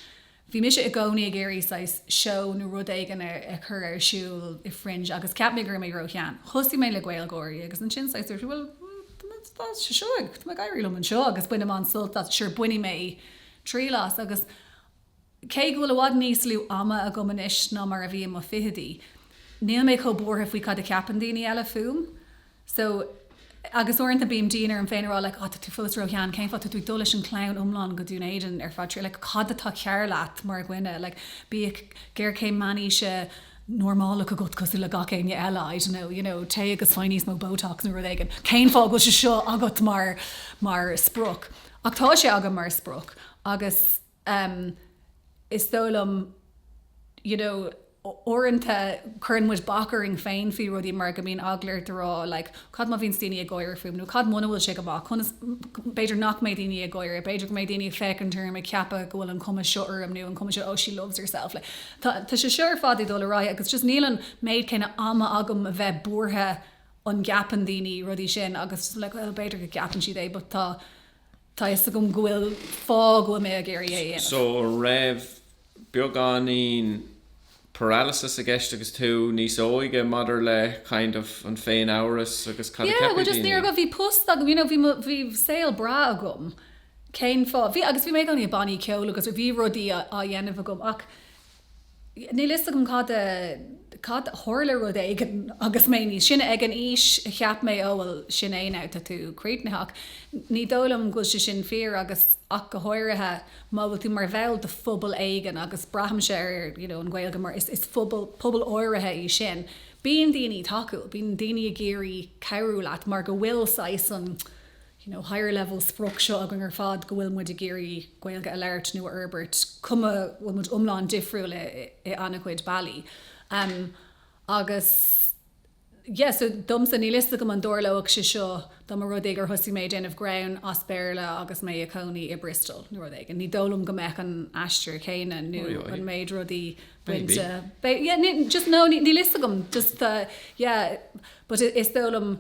Speaker 2: Bhí mise i gcónaí ag iarraidh saghas seó nó rud éigin a chur ar siúl i Fringe agus cheap mé go raibh mé ró-shean. Thosaigh mé le GaelGáirí agus ansin saghas dúirt mé bhuel tá sé seo ag, tá mé ag éirí liom anseo agus bainim an-sult as, sure bainfidh mé triail as agus cé go bhfuil i bhfad níos lú ama agam anois ná mar a bhí i mo fichidí, níl mé chomh buartha faoi cad a cheapann daoine eile fúm. So, agus uaireanta bím dian orm féin a rá like oh tá tú fós ró-shean, cén fáth tá tú ag dul leis an chlann iomlán go Dún Éideann ar feadh like cad atá cearr leat mar dhuine, like bíodh géarchéim meánaoise normálach agat cosúil le gach éinne eile, I don't know, you know, téigh agus faigh níos mó Botox nó rud éigin, cén fáth go bhfuil sé seo agat mar, mar sprioc? Ach tá sé agam mar sprioc agus em is dóigh liom you know uaireanta cuireann muid bac orainn féin faoi rudaí mar go mbíonn eagla ort a rá like cad má bhíonns daoine ag gáire fúm nó cad muna bhfuil sé go maith, conas, b'fhéidir nach mbeidh daoine ag gáire, b'fhéidir go mbeidh daoine ag féachaint orm ag ceapadh go bhfuil an chuma seo orm nó an chuma seo oh she loves herself like tá tá sé seo ar fad ag dul ar aghaidh agus just níl an méid céanna ama agam a bheith buartha an gceapann daoine rudaí sin agus just like well b'fhéidir go gceapann siad é but tá Tá fhios agam go bhfuil fáth go bhfuil mé ag iarraidh é a dhéanamh.
Speaker 1: So an raibh beagáinín paralysis i gceist agus tú níos óige maidir le kind of an féin-amhras agus cad a
Speaker 2: Yeah, well just ní raibh, bhí post agam, you know, bhí mo, bhí saol breá agam. Cén fáth, bhí, agus bhí mé i gcónaí i bannaí ceoil agus bhí rudaí á dhéanamh agam ach Níl fhios agam cad a, cad, tharla rud éigin agus mé níos sine, ag an aois a cheap mé oh well sin é now tá tú críochnaithe ach ní dóigh liom go bhfuil sé sin fíor agus ach go háirithe má bhfuil tú mar bhall de phobal éigin agus braithimse ar you know an Ghaeilge mar is, is phobal, pobal áirithe í sin. Bíonn daoine tacúil, bíonn daoine ag iarraidh cabhrú leat mar go bhfuil saghas an, you know, higher level sprioc seo againn ar fad go bhfuil muid ag iarraidh Gaeilge a labhairt nó a fhorbairt, cuma bhfuil muid iomlán difriúil i i an-chuid bealaí. Um, agus yeah, so domsa níl fhios agam an dtarlódh sé seo dá mba rud é gur thosaigh mé ag déanamh greann as Béarla agus mé i cónaí i Bristol nó rud éigin. Ní dóigh liom go mbeadh an aistear céanna nó an méid rudaí bainte. Yeah, just no, níl fhios agam, just uh, yeah, but is dóigh liom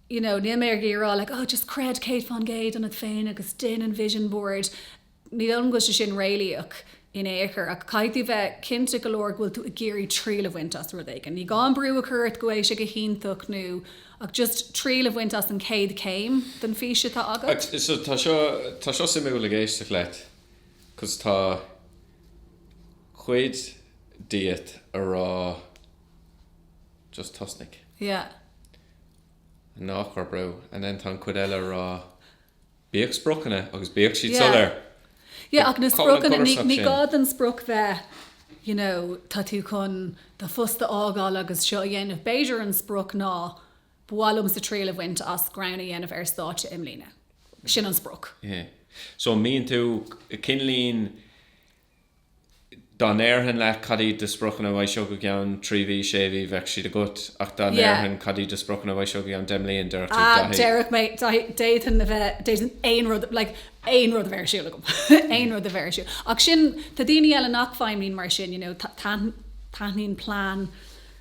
Speaker 2: you know, níl mé ag iarraidh a rá like oh just creid 100% ionat féin agus déan an vision board. Ní dóigh liom go bhfuil sé sin réalaíoch in aon chor ach caithfidh tú bheith cinnte go leor go bhfuil tú ag iarraidh triail a bhaint as rud éigin. Ní gá an brú a chur ort go bhfuil sé go hiontach nó ach just triail a bhaint as an chéad chéim den fhís atá agat.
Speaker 1: So tá seo, tá seo suimiúil ag éisteacht leat 'cause tá cuid díot a rá just tosnaigh.
Speaker 2: Yeah.
Speaker 1: Ná cuir brú. And then tá an cuid eile a rá, bíodh spriocanna agus bíodh siad soiléir.
Speaker 2: Yeah, ach na spriocanna, ní gá don sprioc bheith, you know, tá tú chun do phost a fhágáil agus seo a dhéanamh. B'fhéidir an sprioc ná, ba mhaith liomsa triail a bhaint as greann a dhéanamh ar stáitse i mbliana. Sin an sprioc.
Speaker 1: Yeah. So an mbíonn tú, cineáilín, Dá ndéarfainn leat cad iad do spriocanna uaidh seo go ceann 3 mhí, 6 mhí, bheadh siad agat, ach dá ndéarfainn cad iad do spriocanna uaidh seo go ceann 10 mbliain, déarfadh tú
Speaker 2: Daithí. Déarfadh mé, Daithí, d'fhéadfainn a bheith, d'fhéadfainn aon rud, like, aon rud a bheith ar siúl agam. Aon rud a bheith ar siúl. Ach sin, tá daoine eile nach bhfeidhmíonn mar sin, you know, taitníonn plean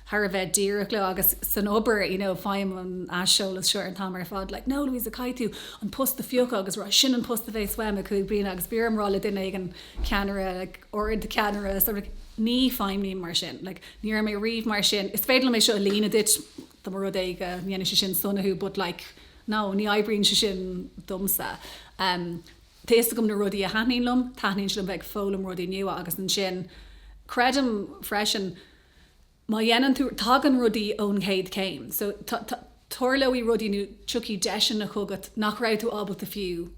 Speaker 2: thar a bheith díreach leo agus san obair, you know, faighim an aiseolas seo an t-am ar fad, like, no Louisa, caithfidh tú an post a phiocadh agus rá sin an post a bheas uaim i gcúig bliana agus bhí orm rá le duine éigin, ceannaire, like, ard ceannaire, so like, ní feidhmním mar sin, like, ní raibh mé riamh mar sin, is féidir liom é seo a líonadh duit dá mba rud é go ndéanfaidh sé sin sona thú but like, no, ní oibríonn sé sin domsa. Um, tá fhios agam na rudaí a thaitníonn liom, taitníonn sé liom bheith ag foghlaim rudaí nua agus ansin creidim freisin, má dhéanann tú, tagann rudaí ón chéad chéim. So tarlóidh rudaí nó tiocfaidh deiseanna chugat nach raibh tú ábalta fiú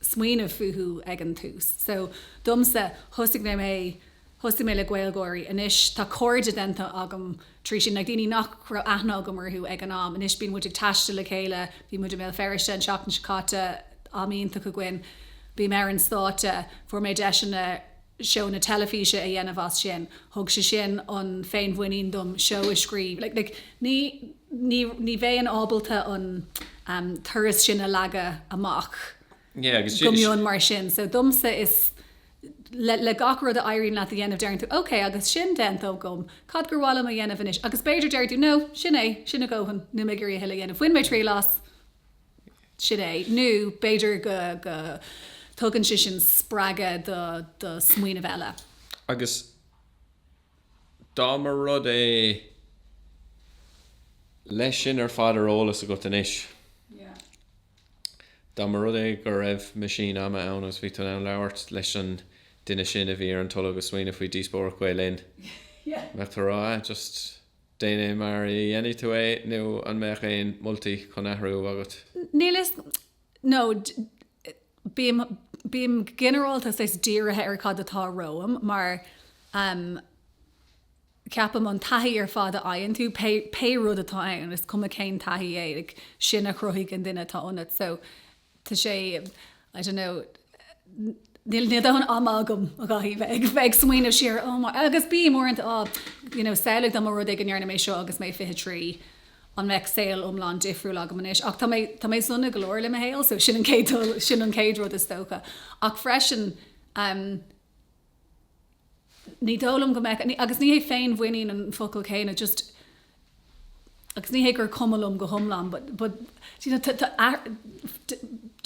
Speaker 2: smaoineamh fúthu ag an tús. So domsa, thosaigh mé. Thosaigh mé le GaelGÁIRÍ. Anois tá cairde déanta agam trí sin, like daoine nach raibh aithne agam orthu ag an am. Anois bíonn muid ag taisteal le chéile, bhí muid i mBéal Feirste an tseachtain seo caite, am iontach againn. Bím ar an stáitse, fuair mé deiseanna seónna teilifíse a dhéanamh as sin. Thug sé sin an féinmhuinín dom seó a scríobh. Like, like ní, ní, ní bheinn ábalta an turas sin a leagadh amach go mion mar sin. So domsa is le, le gach rud a éiríonn leat a dhéanamh deireann tú ok agus sin déanta agam, cad gur mhaith liom a dhéanamh anois? Agus b'fhéidir deir tú no, sin é, sin a dhóthain, níl mé ag iarraidh a thuilleadh a dhéanamh. Bhain mé triail as, sin é. Nó b'fhéidir go, go dtugann sé sin spreagadh do, do smaoineamh eile.
Speaker 1: Agus dá mba rud é, leis sin ar fad ar eolas agat anois, Dá mba rud é go raibh meaisín ama ann agus bhí tú in ann labhairt leis an duine sin a bhí ar an tolg ag smaoineamh faoi díospóireacht Gael Linn, mbeadh tú ag rá, ah, just déan é mar a dhéanfaidh tú é nó an mbeadh aon moltaí chun athrú agat?
Speaker 2: Níl fhios, no, bím, bím go ginearálta saghas dírithe ar cad atá romham mar, um, ceapaim an taithí ar fad a fhaigheann tú, pé, pé rud atá ann, is cuma cén taithí é, like, sin a chruthaigh an duine atá ionat. So, tá sé, I don't know, níl, níl dóthain ama agam a Dhaithí bheith ag, bheith ag smaoineamh siar, oh my, agus bím uaireanta, oh, you know, samhlaigh dá mba rud é go ndearna mé seo agus mé 23, an mbeadh saol iomlán difriúil agam anois? Ach tá mé, tá mé sona go leor le mo shaol, so sin an chéad dul, sin an chéad rud is dócha. Ach freisin, um, Ní dóigh liom go mbeadh, agus ní hé féinmhuinín an focal céanna, just, agus ní hé gur cuma liom go hiomlán, but, but, you know, tá,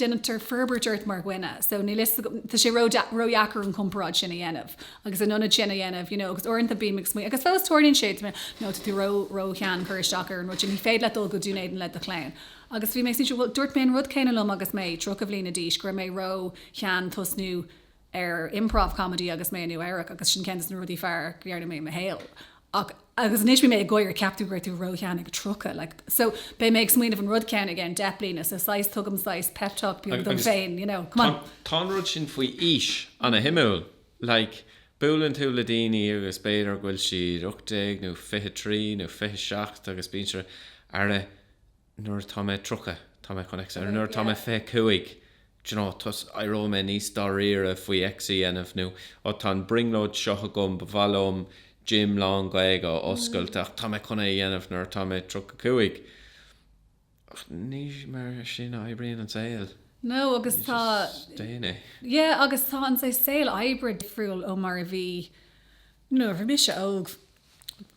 Speaker 2: déantar forbairt ort mar dhuine, so níl fhios agam, tá sé ródheacair an comparáid sin a dhéanamh, agus in ionad sin a dhéanamh, you know, agus uaireanta bím ag smaoineamh, agus fós tarlaíonn sé, no, tá tú ró, róshean cur isteach ar an rud sin, ní féidir leat dul go Dún Éideann le do chlann. Agus bhí mé ag smaoineamh, well, dúirt mé an rud céanna liom agus mé 30 bhliana d'aois, go raibh mé róshean tosnú ar improv comedy agus mé i Nua Eabhrac agus sin ceann de na rudaí fearr go dhearna mé i mo shaol. Ach agus anois bhí mé ag gáire ceap tú go raibh tú róshean ag 30 like so beidh mé ag smaoineamh an rud céanna i gceann 10 bliana so saghas tugaim saghas pep talk beag dom féin you know come on.
Speaker 1: Tá an rud sin faoi aois ana-shuimiúil like buaileann tú le daoine agus b'fhéidir go bhfuil siad 18 nó 23 nó 27 agus bíonn siad are nuair atá mé 30, tá mé chun X, nó nuair atá mé 25, do you know, tos, éireoidh mé níos dáiríre faoi X a dhéanamh, nó oh tá an brionglóid seo agam, ba mhaith liom gym lán-Ghaeilge a oscailt ach tá mé chun é a dhéanamh nuair atá mé 35. Ach ní mar sin a oibríonn an saol.
Speaker 2: No, agus tá.
Speaker 1: Just déan é.
Speaker 2: Yeah, agus tá an saghas saol oibre difriúil ó mar a bhí nuair a bhí mise óg.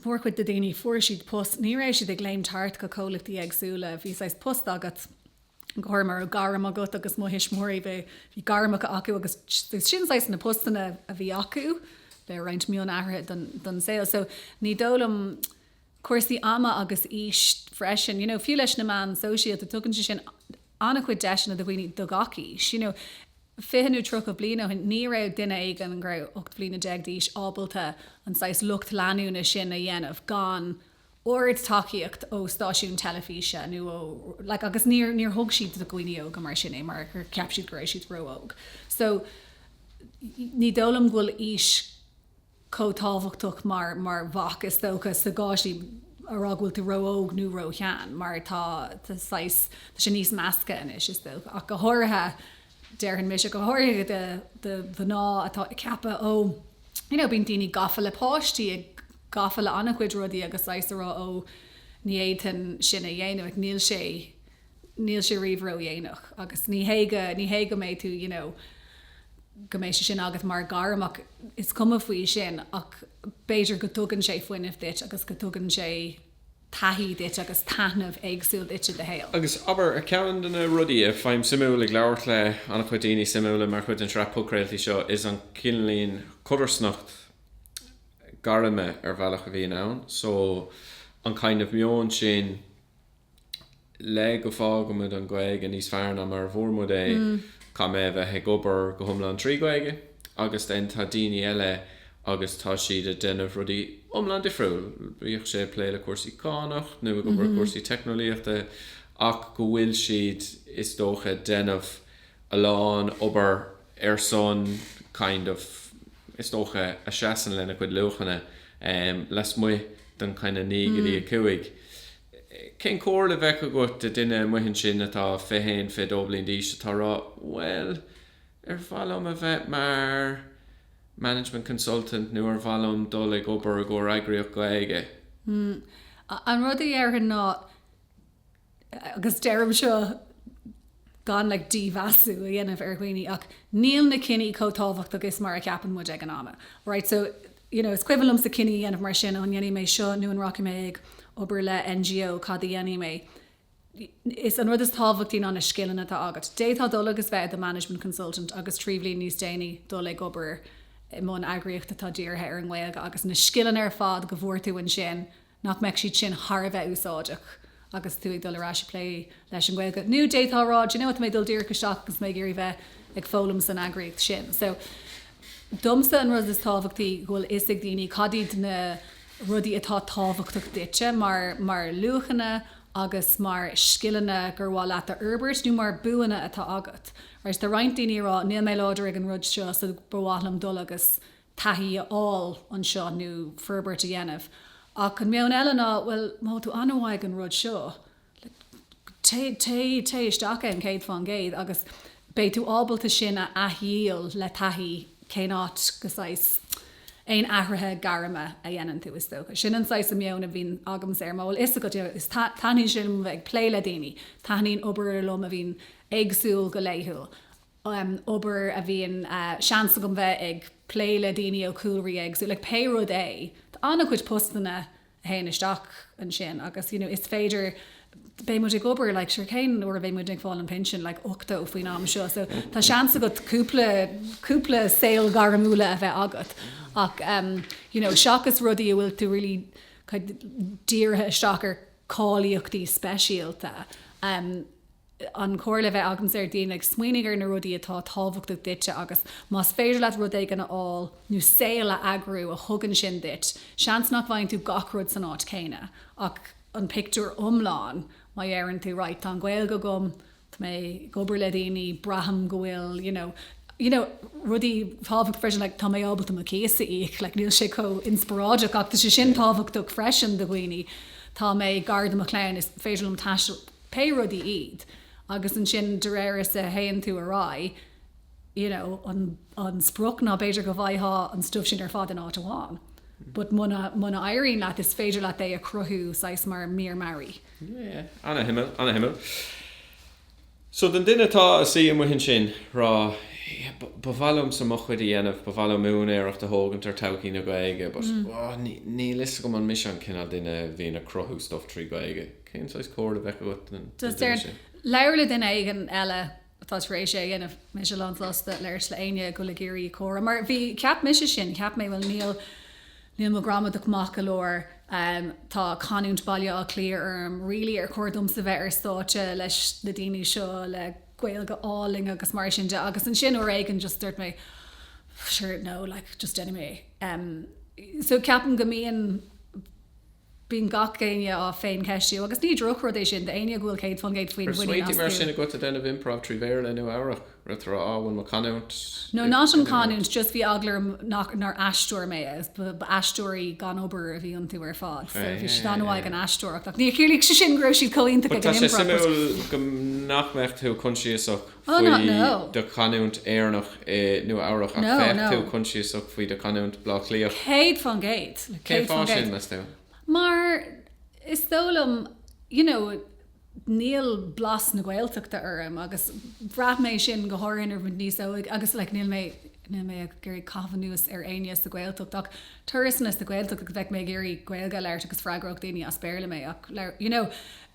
Speaker 2: Mórchuid de daoine, fuair siad post, ní raibh siad ag léimt thart go comhlachtaí éagsúla, bhí saghas post agat, go háirithe má raibh gairm agat agus mo thuismitheoirí, bhí, bhí gairmeacha acu agus sin saghas na postanna a bhí acu le roinnt mionathruithe don, don saol. So ní dóigh liom cúrsaí ama agus aois freisin, you know, fiú leis na meáin sóisialta, tugann sé sin an-chuid deiseanna do dhaoine de gach aois, you know. 20 nó 30 bliain ó shin, ní raibh duine éigin go raibh 18 bhliana d'aois ábalta an saghas lucht leanúna sin a dhéanamh gan ard-tacaíocht ó stáisiún teilifíse nó ó, like, agus níor, níor thug siad do dhaoine óga mar sin é mar gur cheap siad go raibh siad ró-óg. So, ní dóigh liom go bhfuil aois chomh tábhachtach mar mar bhac is dócha sa gcás sin a rá go bhfuil tú ró-óg nó ró-shean mar tá tá saghas tá sé níos measctha anois is dócha ach go háirithe déarfainn mise go háirithe do do mhná atá ag ceapadh ó you know bíonn daoine gafa le páistí ag gafa le an-chuid rudaí agus saghas a rá ó ní fhéadfainn sin a dhéanamh like níl sé níl sé riamh ródhéanach agus ní hé go ní hé go mbeidh tú you know go mbeidh sé sin agat mar ghairm ach is cuma faoi sin ach b'fhéidir go dtugann sé fuinneamh duit agus go dtugann sé taithí duit agus taitneamh éagsúil duit i do shaol.
Speaker 1: Agus abair, ar cheann de na rudaí a faighim suimiúil ag labhairt le an-chuid daoine suimiúla mar chuid den sraith podchraoltaí seo is an cineáilín codarsnacht gairme ar bhealach a bhíonn ann. So an kind of meon sin le go bhfágaimid an Ghaeilge níos fearr ná mar a bhfuair muid é, caithfidh mé a bheith ag obair go hiomlán trí Ghaeilge agus then tá daoine eile agus tá siad ag déanamh rudaí iomlán difriúil, bíodh sé ag plé le cúrsaí cánach nó ag obair cúrsaí teicneolaíochta ach go bhfuil siad is dócha ag déanamh a lán obair ar son kind of. is dócha, a seasann lena cuid luachanna lasmuigh den kind of 9 go dtí 5. Cén comhairle a bheadh agat do duine amuigh ansin atá 21, 22 bliain d'aois atá ag rá, bhuel, ar mhaith liom a bheith mar management consultant nó ar mhaith liom dul ag obair i gcomhair eagraíocht Gaeilge?
Speaker 2: An rud a dhéarfainn ná, agus deirim seo gan like dímheasú a dhéanamh ar dhaoine ach níl na cinní chomh tábhachtach is mar a cheapann muid ag an ama. Right so you know is cuimhin liomsa cinní a dhéanamh mar sin an ndéanfaidh mé seo nó an rachaidh mé ag obair le NGO cad a dhéanfaidh mé. Is an rud is tábhachtaí ná na scileanna atá agat. D'fhéadfá dul agus bheith i do management consultant agus 3 bhliain níos déanaí dul ag obair i mbun eagraíocht atá dírithe ar an nGaeilge agus na scileanna ar fad go bhfuair tú ansin nach mbeadh siad sin thar a bheith úsáideach agus tú ag dul ar ais ag plé leis an nGaeilge. Nó d'fhéadfá a rá, do you know what, tá mé ag dul díreach isteach agus mé ag iarraidh bheith ag foghlaim san eagraíocht sin. So, domsa an rud is tábhachtaí go bhfuil fhios ag daoine cad iad na rudaí atá tábhachtach duitse mar mar luachanna agus mar scileanna gur mhaith leat a fhorbairt nó mar buanna atá agat. Right, tá roinnt daoine ag rá níl mé láidir ag an rud seo so ba mhaith liom dul agus taithí a fháil anseo nó forbairt a dhéanamh. Ach an meon eile ná, bhuel, má tá tú an-mhaith ag an rud seo, téigh, téigh, téigh isteach ann 100% agus beidh tú ábalta sin a athdhíol le taithí cén áit go saghas aon athruithe gairme a dhéanann tú, is dócha. Sin an saghas meon a bhíonn agamsa air. Má bhfuil fhios agat, you know, is taitníonn sé liom a bheith ag plé le daoine, taitníonn obair liom a bhíonn éagsúil go laethúil. obair a bhíonn seans agam bheith ag plé le daoine ó chúlraí éagsúla, like pé rud é, tá an-chuid postanna a théann isteach ansin agus you know is féidir, beidh muid ag obair like sure cén uair a bheidh muid ag fáil an pinsean like 80 faoin am seo so tá seans agat cúpla, cúpla saol gairmiúla a bheith agat ach um you know seachas rudaí a bhfuil tú really dírithe isteach ar cáilíochtaí speisialta um an chomhairle a bheadh agamsa ar daoine, like, smaoinigh ar na rudaí atá tábhachtach duitse agus más féidir leat rud éigin a fháil nó saol a eagrú a thugann sin duit, seans nach bhfaigheann tú gach rud san áit chéanna ach an pictiúr iomlán, má dheireann tú right, tá an Ghaeilge agam, tá mé ag obair le daoine, braithim go bhfuil, you know, you know, rudaí tábhachtach freisin, like, tá mé ábalta mo cíos a íoc, like, níl sé chomh inspioráideach ach tá sé sin tábhachtach freisin do dhaoine, tá mé gar do mo chlann, is féidir liom taisteal, pé rudaí iad agus ansin de réir is a théann tú ar aghaidh you know an an sprioc ná b'fhéidir go bhfaightheá an stuif sin ar fad in áit amháin but muna muna éiríonn leat is féidir leat é a chruthú saghas mar mír mearaí.
Speaker 1: Yeah, yeah. Ana-shuimiúil, ana-shuimiúil. So don duine atá ina suí amuigh ansin ag rá yeah, ba mhaith liomsa mo chuid a dhéanamh, ba mhaith liom úinéireacht a thógaint ar todhchaí na Gaeilge but oh, níl fhios agam an mise an cineál duine a bhíonn ag cruthú stuff trí Ghaeilge. Cén saghas comhairle a bheadh agat don duine sin?
Speaker 2: Labhair le duine éigin eile atá tar éis é a dhéanamh. Mise lán sásta labhairt le éinne go bhfuil ag iarraidh comhrá. Mar bhí, cheap mise sin, cheap mé bhuel níl, níl mo ghramadach maith go leor, tá canúint Baile Átha Cliath orm, really ar chóir domsa bheith ar stáitse leis na daoine seo le Gaeilge álainn agus mar sin de. Agus ansin uair éigin just dúirt mé sure no like just déanfaidh mé é. So ceapaim go mbíonn, Bíonn gach éinne á féincheistiú, agus ní drochrud é sin d'éinne go bhfuil 100% faoin
Speaker 1: Raibh
Speaker 2: mhuinín
Speaker 1: smaointí mar astu. sin agat ag déanamh improv trí Bhéarla i Nua Eabhrac? Raibh tú ag rá, á, bhfuil mo chanúint
Speaker 2: No, not an canúint, just bhí eagla orm nach, nár aisteoir mé, agus ba, ba aisteoirí gan obair a bhí iontu ar fad, so bhí siad an-mhaith ag an aisteoireacht, ach níor chiallaigh sé sin go raibh siad chomh iontach
Speaker 1: But
Speaker 2: ag
Speaker 1: tá
Speaker 2: an
Speaker 1: sé
Speaker 2: improv, but.
Speaker 1: suimiúil go nach mbeadh tú coinsiasach
Speaker 2: Oh, not,
Speaker 1: faoi
Speaker 2: no.
Speaker 1: do chanúint Éireannach i Nua Eabhrach ach
Speaker 2: No,
Speaker 1: bheadh
Speaker 2: no.
Speaker 1: tú coinsiasach faoi do chanúint Bleá Cliath.
Speaker 2: 100%, like,
Speaker 1: Cén
Speaker 2: 100%.
Speaker 1: fáth sin, meas tú?
Speaker 2: Mar is dóigh liom, you know, níl blas na Gaeltachta orm agus bhraith mé sin go háirithe nuair a bhí mé níos óige agus like níl mé, níl mé ag iarraidh caitheamh anuas ar éinne sa Ghaeltacht ach turasanna sa Ghaeltacht agus bheadh mé ag iarraidh Gaeilge a labhairt agus freagródh daoine as Béarla mé ach labhair, you know,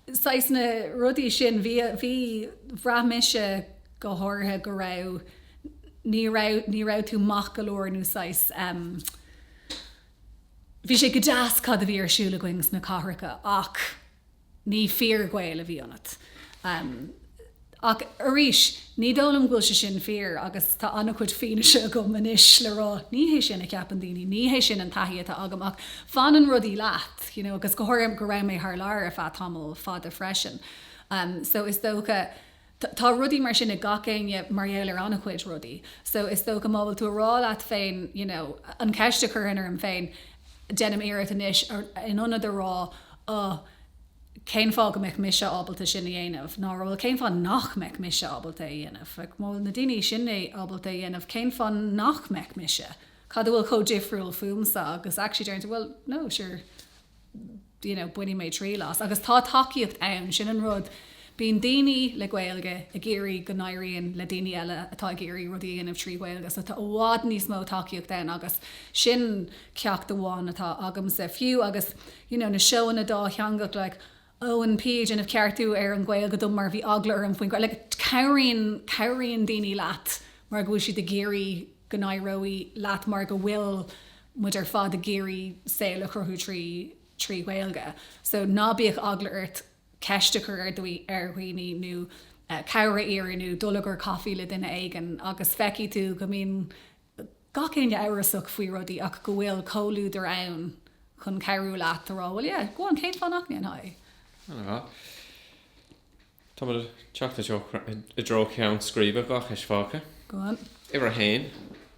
Speaker 2: saghas na rudaí sin, bhí, bhí, bhraith mise go háirithe go raibh, ní raibh, ní raibh tú maith go leor nó saghas em, bhí sé go deas cad a bhí ar siúl againn sna cathracha ach ní fíor-Ghael a bhí ionat. Em. Ach arís, ní dóigh liom go bhfuil sé sin fíor agus tá an-chuid fianaise agam anois le rá ní hé sin a cheapann daoine, ní hé sin an taithí atá agam ach fanann rudaí leat, you know, agus go háirithe go raibh mé thar lear ar feadh tamall fada freisin. So is dócha. Tá rudaí mar sin ag gach éinne mar gheall ar an-chuid rudaí. So is dócha má bhfuil tú a rá leat féin, you know, an cheist a chuirfinn orm féin, déanaim iarracht anois in ionad a rá, oh, cén fáth go mbeadh mise ábalta sin a dhéanamh? Ná bhuel, cén fáth nach mbeadh mise ábalta é a dhéanamh? Like, má bhfuil na daoine sin ábalta é a dhéanamh, cén fáth nach mbeadh mise? Cad a bhfuil chomh difriúil fúmsa? Agus actually deireann tú, well, no, sure, you know, bainfidh mé triail as. Agus tá tacaíocht ann, sin an rud. Bíonn daoine le Gaeilge ag iarraidh go n-éiríonn le daoine eile atá ag iarraidh rudaí a dhéanamh trí Ghaeilge, so tá i bhfad níos mó tacaíocht ann agus sin ceacht amháin atá agamsa. Fiú agus, you know, na seóanna dátheangach, like, Eoin P ag déanamh ceartú ar an Ghaeilge dom mar bhí eagla orm faoin Ghaeilge. Like, cabhraíonn, cabhraíonn daoine leat mar go bhfuil siad ag iarraidh go n-éireoidh leat mar go bhfuil muid ar fad ag iarraidh saol a chruthú trí trí Ghaeilge. So ná bíodh eagla ort ceist a chur ar ar dhaoine nó cabhair a iarraidh nó dul i gcomhair caife le duine éigin agus feicfidh tú go mbíonn gach éinne amhrasach faoi rudaí ach go bhfuil comhluadar ann chun cabhrú leat a rá bhuel yeah, go on, cén fáth nach ndéanfá é?
Speaker 1: An-mhaith. Táimid ag teacht i dtreo ceann scríbe, dhá cheist fágtha.
Speaker 2: Go on.
Speaker 1: Uimhir a haon,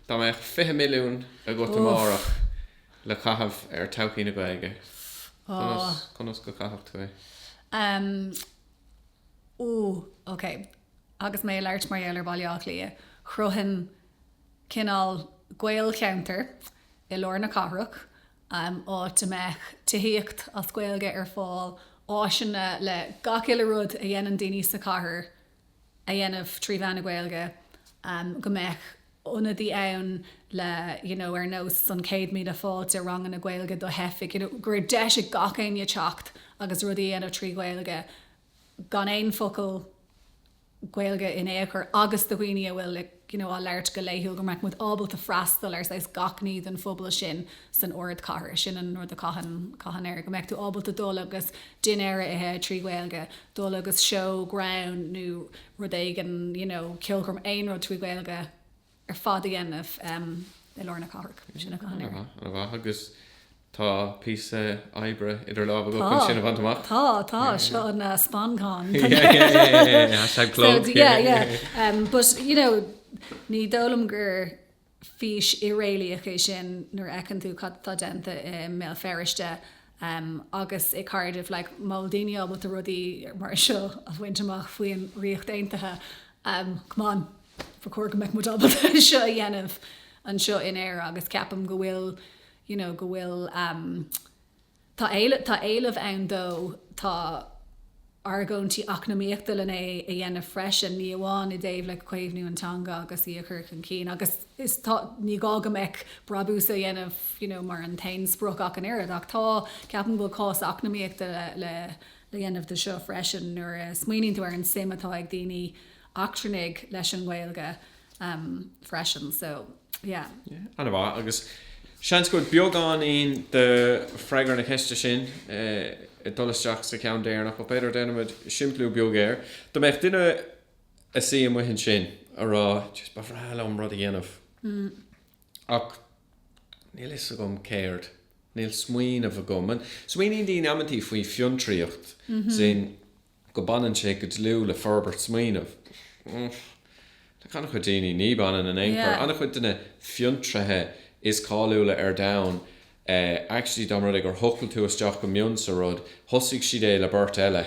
Speaker 1: dá mbeadh 20 milliún agat amárach le caitheamh ar todhchaí na Gaeilge, conas, conas go gcaithfeadh tú
Speaker 2: é? Um, ooh, ok. Agus mé ag labhairt mar gheall ar Bhaile Átha Cliath, chruthainn cineál Gaelcheantar i lár na cathrach, áit a mbeadh tithíocht as Gaeilge ar fáil, áiseanna le gach uile rud a dhéanann daoine sa chathair a dhéanamh trí mheán na Gaeilge, go mbeadh ionadaí ann le you know ar nós an 100,000 Fáilte, ranganna Gaeilge do theifigh, you know go raibh deis ag gach éinne teacht agus rudaí a dhéanamh trí Ghaeilge gan aon focal Gaeilge in aon chor agus do dhaoine a bhfuil you know á labhairt go laethúil go mbeadh muid ábalta freastal ar saghas gach ní den phobal sin san ardchathair. Sin an rud a chaithfinn chaithfinn air, go mbeadh tú ábalta dul agus dinnéar a ithe trí Ghaeilge, dul agus seó greann nó rud éigin you know ceolchoirm, aon rud trí Ghaeilge ar fad a dhéanamh i lár na cathrach. Sin a chaithfinn
Speaker 1: air. An-mhaith, agus tá píosa oibre idir lámha agat chun sin a bhaint amach.
Speaker 2: Tá, tá, seo an sponcon.
Speaker 1: Hashtag
Speaker 2: plug. So, yeah, yeah. Um, but, you know, ní dóigh liom gur fís íréalaíoch é sin nuair a fheiceann tú cad atá déanta i mBéal Feirste um, agus i Cardiff, like, má bhfuil daoine ábalta rudaí mar seo a bhaint amach faoin Ríocht Aontaithe, um, come on. Ba chóir go mbeadh muid ábalta seo a dhéanamh anseo in Éire agus ceapaim go bhfuil you know go bhfuil um tá éileamh tá éileamh ann dó tá argóintí eacnamaíochta len é a dhéanamh freisin ní amháin i dtaobh le caomhnú an teanga agus í a chur chun cinn agus is tá ní gá go mbeadh brabús a dhéanamh you know mar an t-aon sprioc ach an oiread ach tá ceapaim go bhfuil cás eacnamaíochta le le le dhéanamh de seo freisin nuair a smaoiníonn tú ar an suim atá ag daoine eachtrannaigh leis an nGaeilge freisin so yeah.
Speaker 1: Yeah, an-mhaith agus seans go bhfuil beagáinín de freagra na ceiste sin ag dul isteach sa cheann deireanach ach b'fhéidir déanfaimid simpliú beag air. Dá mbeadh duine ina suí amuigh ansin a rá just ba bhreá liom rud a dhéanamh ach níl fhios agam céard, níl smaoineamh agam. Smaoiníonn daoine amantaí faoi fiontraíocht sin go baineann sé go dlúth le forbairt smaoineamh. Like an-chuid daoine, ní baineann in aon chor. An-chuid de na fiontraithe is cáiliúla ar domhan, actually dá mba rud é gur thochail tú isteach go mion sa rud, thosaigh siad é le beirt eile.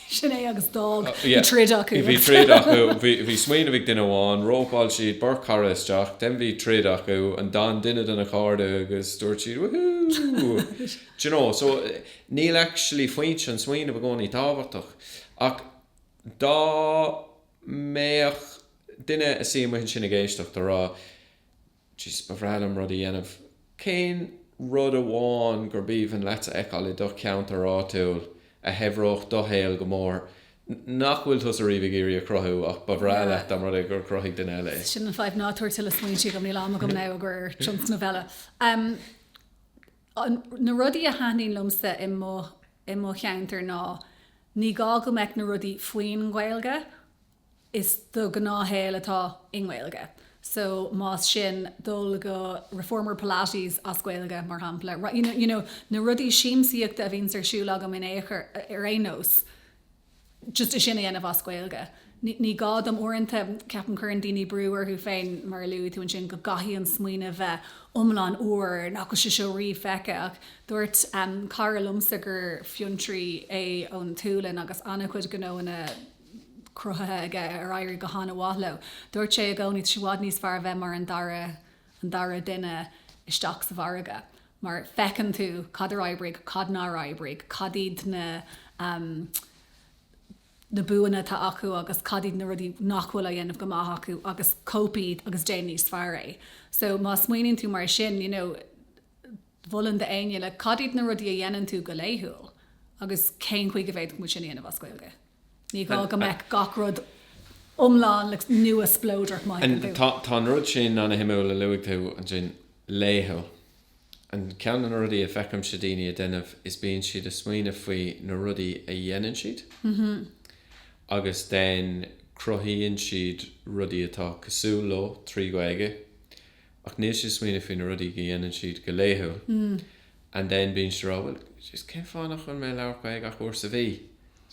Speaker 2: Sin é agus d'fhág, bhí troid acu.
Speaker 1: Bhí troid acu, bhí smaoineamh ag duine amháin, rópáil siad beirt chara isteach, then bhí troid acu, and d'fhan duine de na cairde agus dúirt siad woohoo! Do you know, so Níl actually foinse an smaoineamh i gcónaí tábhachtach, ach dá mbeadh duine ina suí amuigh ansin ag éisteacht a rá Jesus ba bhreá liom rud a dhéanamh, cén rud amháin gurb aoibhinn leat a fheiceáil i do cheantar áitiúil a shaibhreodh do shaol go mór, nach bhfuil tusa riamh ag iarraidh a chruthú ach ba bhreá leat dá mba rud é gur chruthaigh duine eile é?
Speaker 2: Sin an fadhb, ná tabhair tuilleadh smaointe dom, níl am agam now i gcomhair tionscnamh eile. Na rudaí a thaitníonn liomsa i mo i mo cheantar ná ní gá go mbeadh na rudaí faoin nGaeilge, is do ghnáthshaol atá i nGaeilge. So más sin dul go Reformer Pilates as Gaeilge mar shampla, you know, you know, na rudaí siamsaíochta a bhíonns ar siúl agam in aon chor, ar aon nós, just é sin a dhéanamh as Gaeilge. Ní gá dom uaireanta, ceapaim, cuireann daoine brú orthu féin, mar a luaigh tú ansin, go gcaithfidh an smaoineamh bheith iomlán úr, nach bhfuil sé seo riamh feicthe. Ach dúirt cara liomsa gur fiontraí é ón tSualainn agus an-chuid gnóanna cruthaithe aige ar éirigh go han-mhaith leo. Dúirt sé i gcónaí, tá sé i bhfad níos fearr a bheith mar an dara, an dara duine isteach sa mhargadh mar feiceann tú cad ar oibrigh, cad nár oibrigh, cad iad na na buanna atá acu agus cad iad na rudaí nach bhfuil á dhéanamh go maith acu agus cóipeáil iad agus déan níos fearr é. So má smaoiníonn tú mar sin, you know, mholfainn d'éinne, like, cad iad na rudaí a dhéanann tú go laethúil agus cén chaoi go bhféadfadh muid sin a dhéanamh as Gaeilge? Ní gá go mbeadh gach rud iomlán like, nua spleodrach maith
Speaker 1: tú. Tá, tá an rud sin ana-shuimiúil a luaigh tú ansin, laethúil. An ceann de na rudaí a feicimse daoine ag déanamh is bíonn siad ag smaoineamh faoi na rudaí a dhéanann siad agus then cruthaíonn siad rudaí atá cosúil leo trí Ghaeilge ach níl siad ag smaoineamh faoi na rudaí go dhéanann siad go laethúil and then bíonn siad ag rá bhuel jeez cén fáth nach bhfuil mé ag labhairt Gaeilge ach uair sa mhí?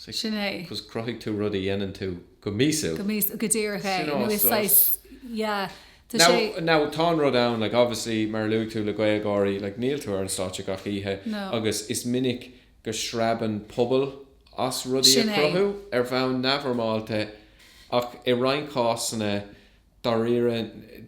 Speaker 2: Sin é.
Speaker 1: Cos cruthaigh tú rud a dhéanann tú go míosúil.
Speaker 2: Go míosúil, go díreach é. Nó is saghas, yeah.
Speaker 1: Tá sé. Now, now tá an rud ann, like obviously mar a luaigh tú le GaelGáirí, like níl tú ar an stáitse gach oíche
Speaker 2: No.
Speaker 1: agus is minic go sreabann pobal as rudaí a
Speaker 2: Sin é.
Speaker 1: chruthú ar bhonn neamhfhoirmeálta ach i roinnt cásanna dáiríre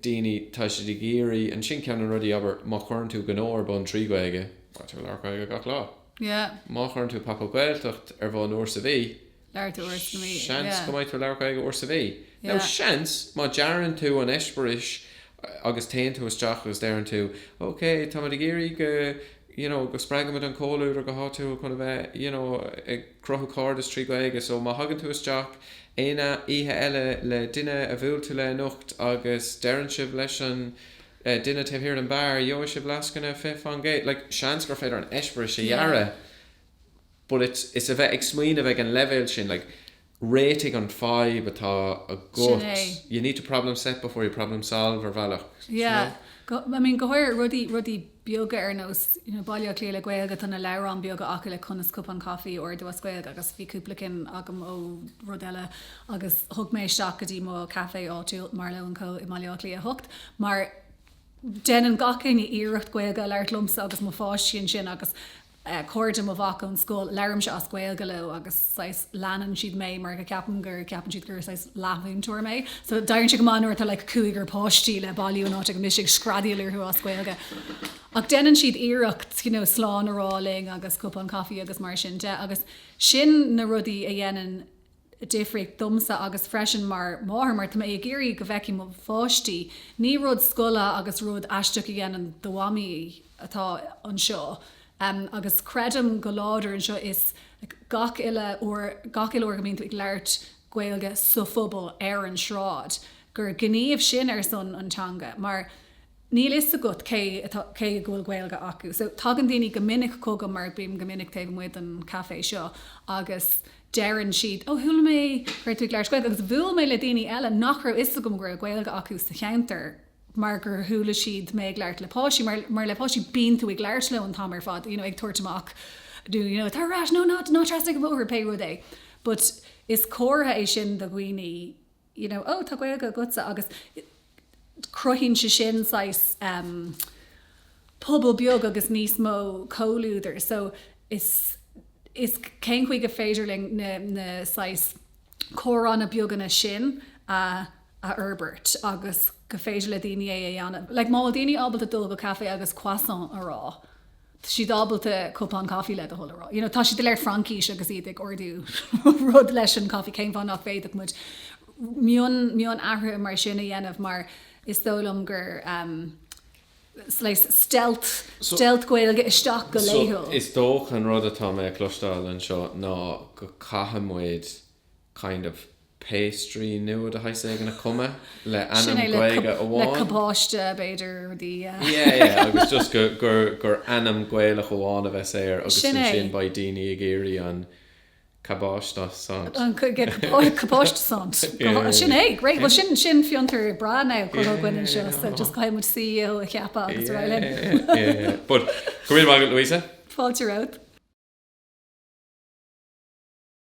Speaker 1: daoine, tá siad ag iarraidh, and sin ceann de na rudaí, abair, má chuireann tú gnó ar bun trí Ghaeilge, beidh tú ag labhairt Gaeilge gach lá.
Speaker 2: Yeah.
Speaker 1: Má chuireann tú Pop Up Gaeltacht ar bun uair sa mhí,
Speaker 2: Labhair tú uair sa mhí,
Speaker 1: seans
Speaker 2: yeah.
Speaker 1: go mbeidh tú ag labhairt Gaeilge uair sa mhí.
Speaker 2: Yeah.
Speaker 1: Now seans, má dearann tú an eispéireas agus téann tú isteach agus deireann tú, ok, táimid ag iarraidh go, you know, go spreagaimid an comhluadar go háitiúil chun a bheith, you know, ag cruthú cairdeas trí Ghaeilge. So má thagann tú isteach aon oíche eile le duine a bhuail tú le anocht agus deireann sibh leis an duine taobh thiar den beár, gheobhaidh sibh lascaine 20%. Like, seans gur féidir an eispéireas a dhearadh but it's, it's a bheith ag smaoineamh ag an leibhéal sin, like, réitigh an fadhb atá
Speaker 2: Sin
Speaker 1: agat.
Speaker 2: é.
Speaker 1: You need to problem set before you problem solve ar bhealach.
Speaker 2: you Yeah. know? Go, I mean, go háirithe rudaí, rudaí beaga ar nós, you know, Baile Átha Cliath le Gaeilge, tá na leabhráin beaga acu le conas cupán caife a ordú as Gaeilge agus bhí cúpla cinn agam ó rud eile agus thug mé isteach go dtí mo caife áitiúil, Marlow and Co i mBaile Átha Cliath 8, mar déanann gach éinne iarracht Gaeilge a labhairt liomsa agus mo pháistí ansin agus cairde mo mhac ón scoil, labhraímse as Gaeilge leo agus saghas leanann siad mé mar go ceapaim gur ceapann siad gur saghas leathmhúinteoir mé. So d'éiríonn sé go maith nuair atá like cúigear páistí le bailiú in áit agus mise ag screadaíl orthu as Gaeilge. Ach déanann siad iarracht you know slán a rá linn agus cupán caife agus mar sin de agus sin na rudaí a dhéanann difríocht domsa agus freisin mar mháthair mar tá mé ag iarraidh go bhfeicfidh mo pháistí, ní rud scoile agus rud aisteach a dhéanann do mhamaí atá anseo agus creidim go láidir anseo is gach uile uair, gach uile uair go mbíonn tú ag labhairt Gaeilge sa phobal ar an sráid gur gníomh sin ar son an teanga mar Níl fhios agat cé atá, cé go bhfuil Gaeilge acu. So, tagann daoine go minic chugam mar bím go minic taobh amuigh den caife seo agus deireann siad, oh chuala mé go raibh tú ag labhairt Gaeilge agus bhuail mé le daoine eile nach raibh fhios agam go raibh Gaeilge acu sa cheantar mar gur chuala siad mé ag labhairt le páistí mar, mar le páistí bíonn tú ag labhairt leo an t-am ar fad, you know, ag tabhairt amach do, you know, tar ar ais, no, ná, ná trasnaigh an bóthar, pé rud é. But is comhartha é sin do dhaoine you know, oh tá Gaeilge agatsa agus cruthaíonn sé sin saghas um, pobal beag agus níos mó comhluadair. So is, is cén chaoi go féidir linn na, na saghas comhránna beaganna sin a, a fhorbairt agus go féidir le daoine é a dhéanamh. Like, má bhfuil daoine ábalta dul go caife agus croissant a rá, Tá siad ábalta cupán caife le do thoil a rá. You know, tá siad ag labhairt Fraincís agus iad ag ordú rud leis an caife, cén fáth nach bhféadfadh muid mion, mionathruithe mar sin a dhéanamh mar is dóigh liom gur um, saghas stealth, stealth Gaeilge isteach go
Speaker 1: laethúil. So, is dócha an rud atá mé a chloisteáil anseo ná go caithfidh muid kind of pastry nua de shaghas éigin a chumadh le
Speaker 2: Sin
Speaker 1: ainm
Speaker 2: é, le
Speaker 1: Gaeilge
Speaker 2: le
Speaker 1: amháin.
Speaker 2: cabáiste b'fhéidir, rudaí,
Speaker 1: yeah. Yeah, yeah, agus just go, gur, gur ainm Gaelach amháin a bheas air agus
Speaker 2: Sin é.
Speaker 1: ansin beidh daoine ag iarraidh an cabáiste-sant.
Speaker 2: An cabáiste-sant.
Speaker 1: Yeah, yeah,
Speaker 2: Sin
Speaker 1: yeah.
Speaker 2: é, great. Well sin, sin fiontar breá now curtha againn
Speaker 1: Yeah,
Speaker 2: anseo, so just caithfidh muid CEO a cheapadh agus ar
Speaker 1: yeah,
Speaker 2: aghaidh linn.
Speaker 1: yeah, yeah. But, go raibh míle maith agat, Louisa.
Speaker 2: Fáilte romhat.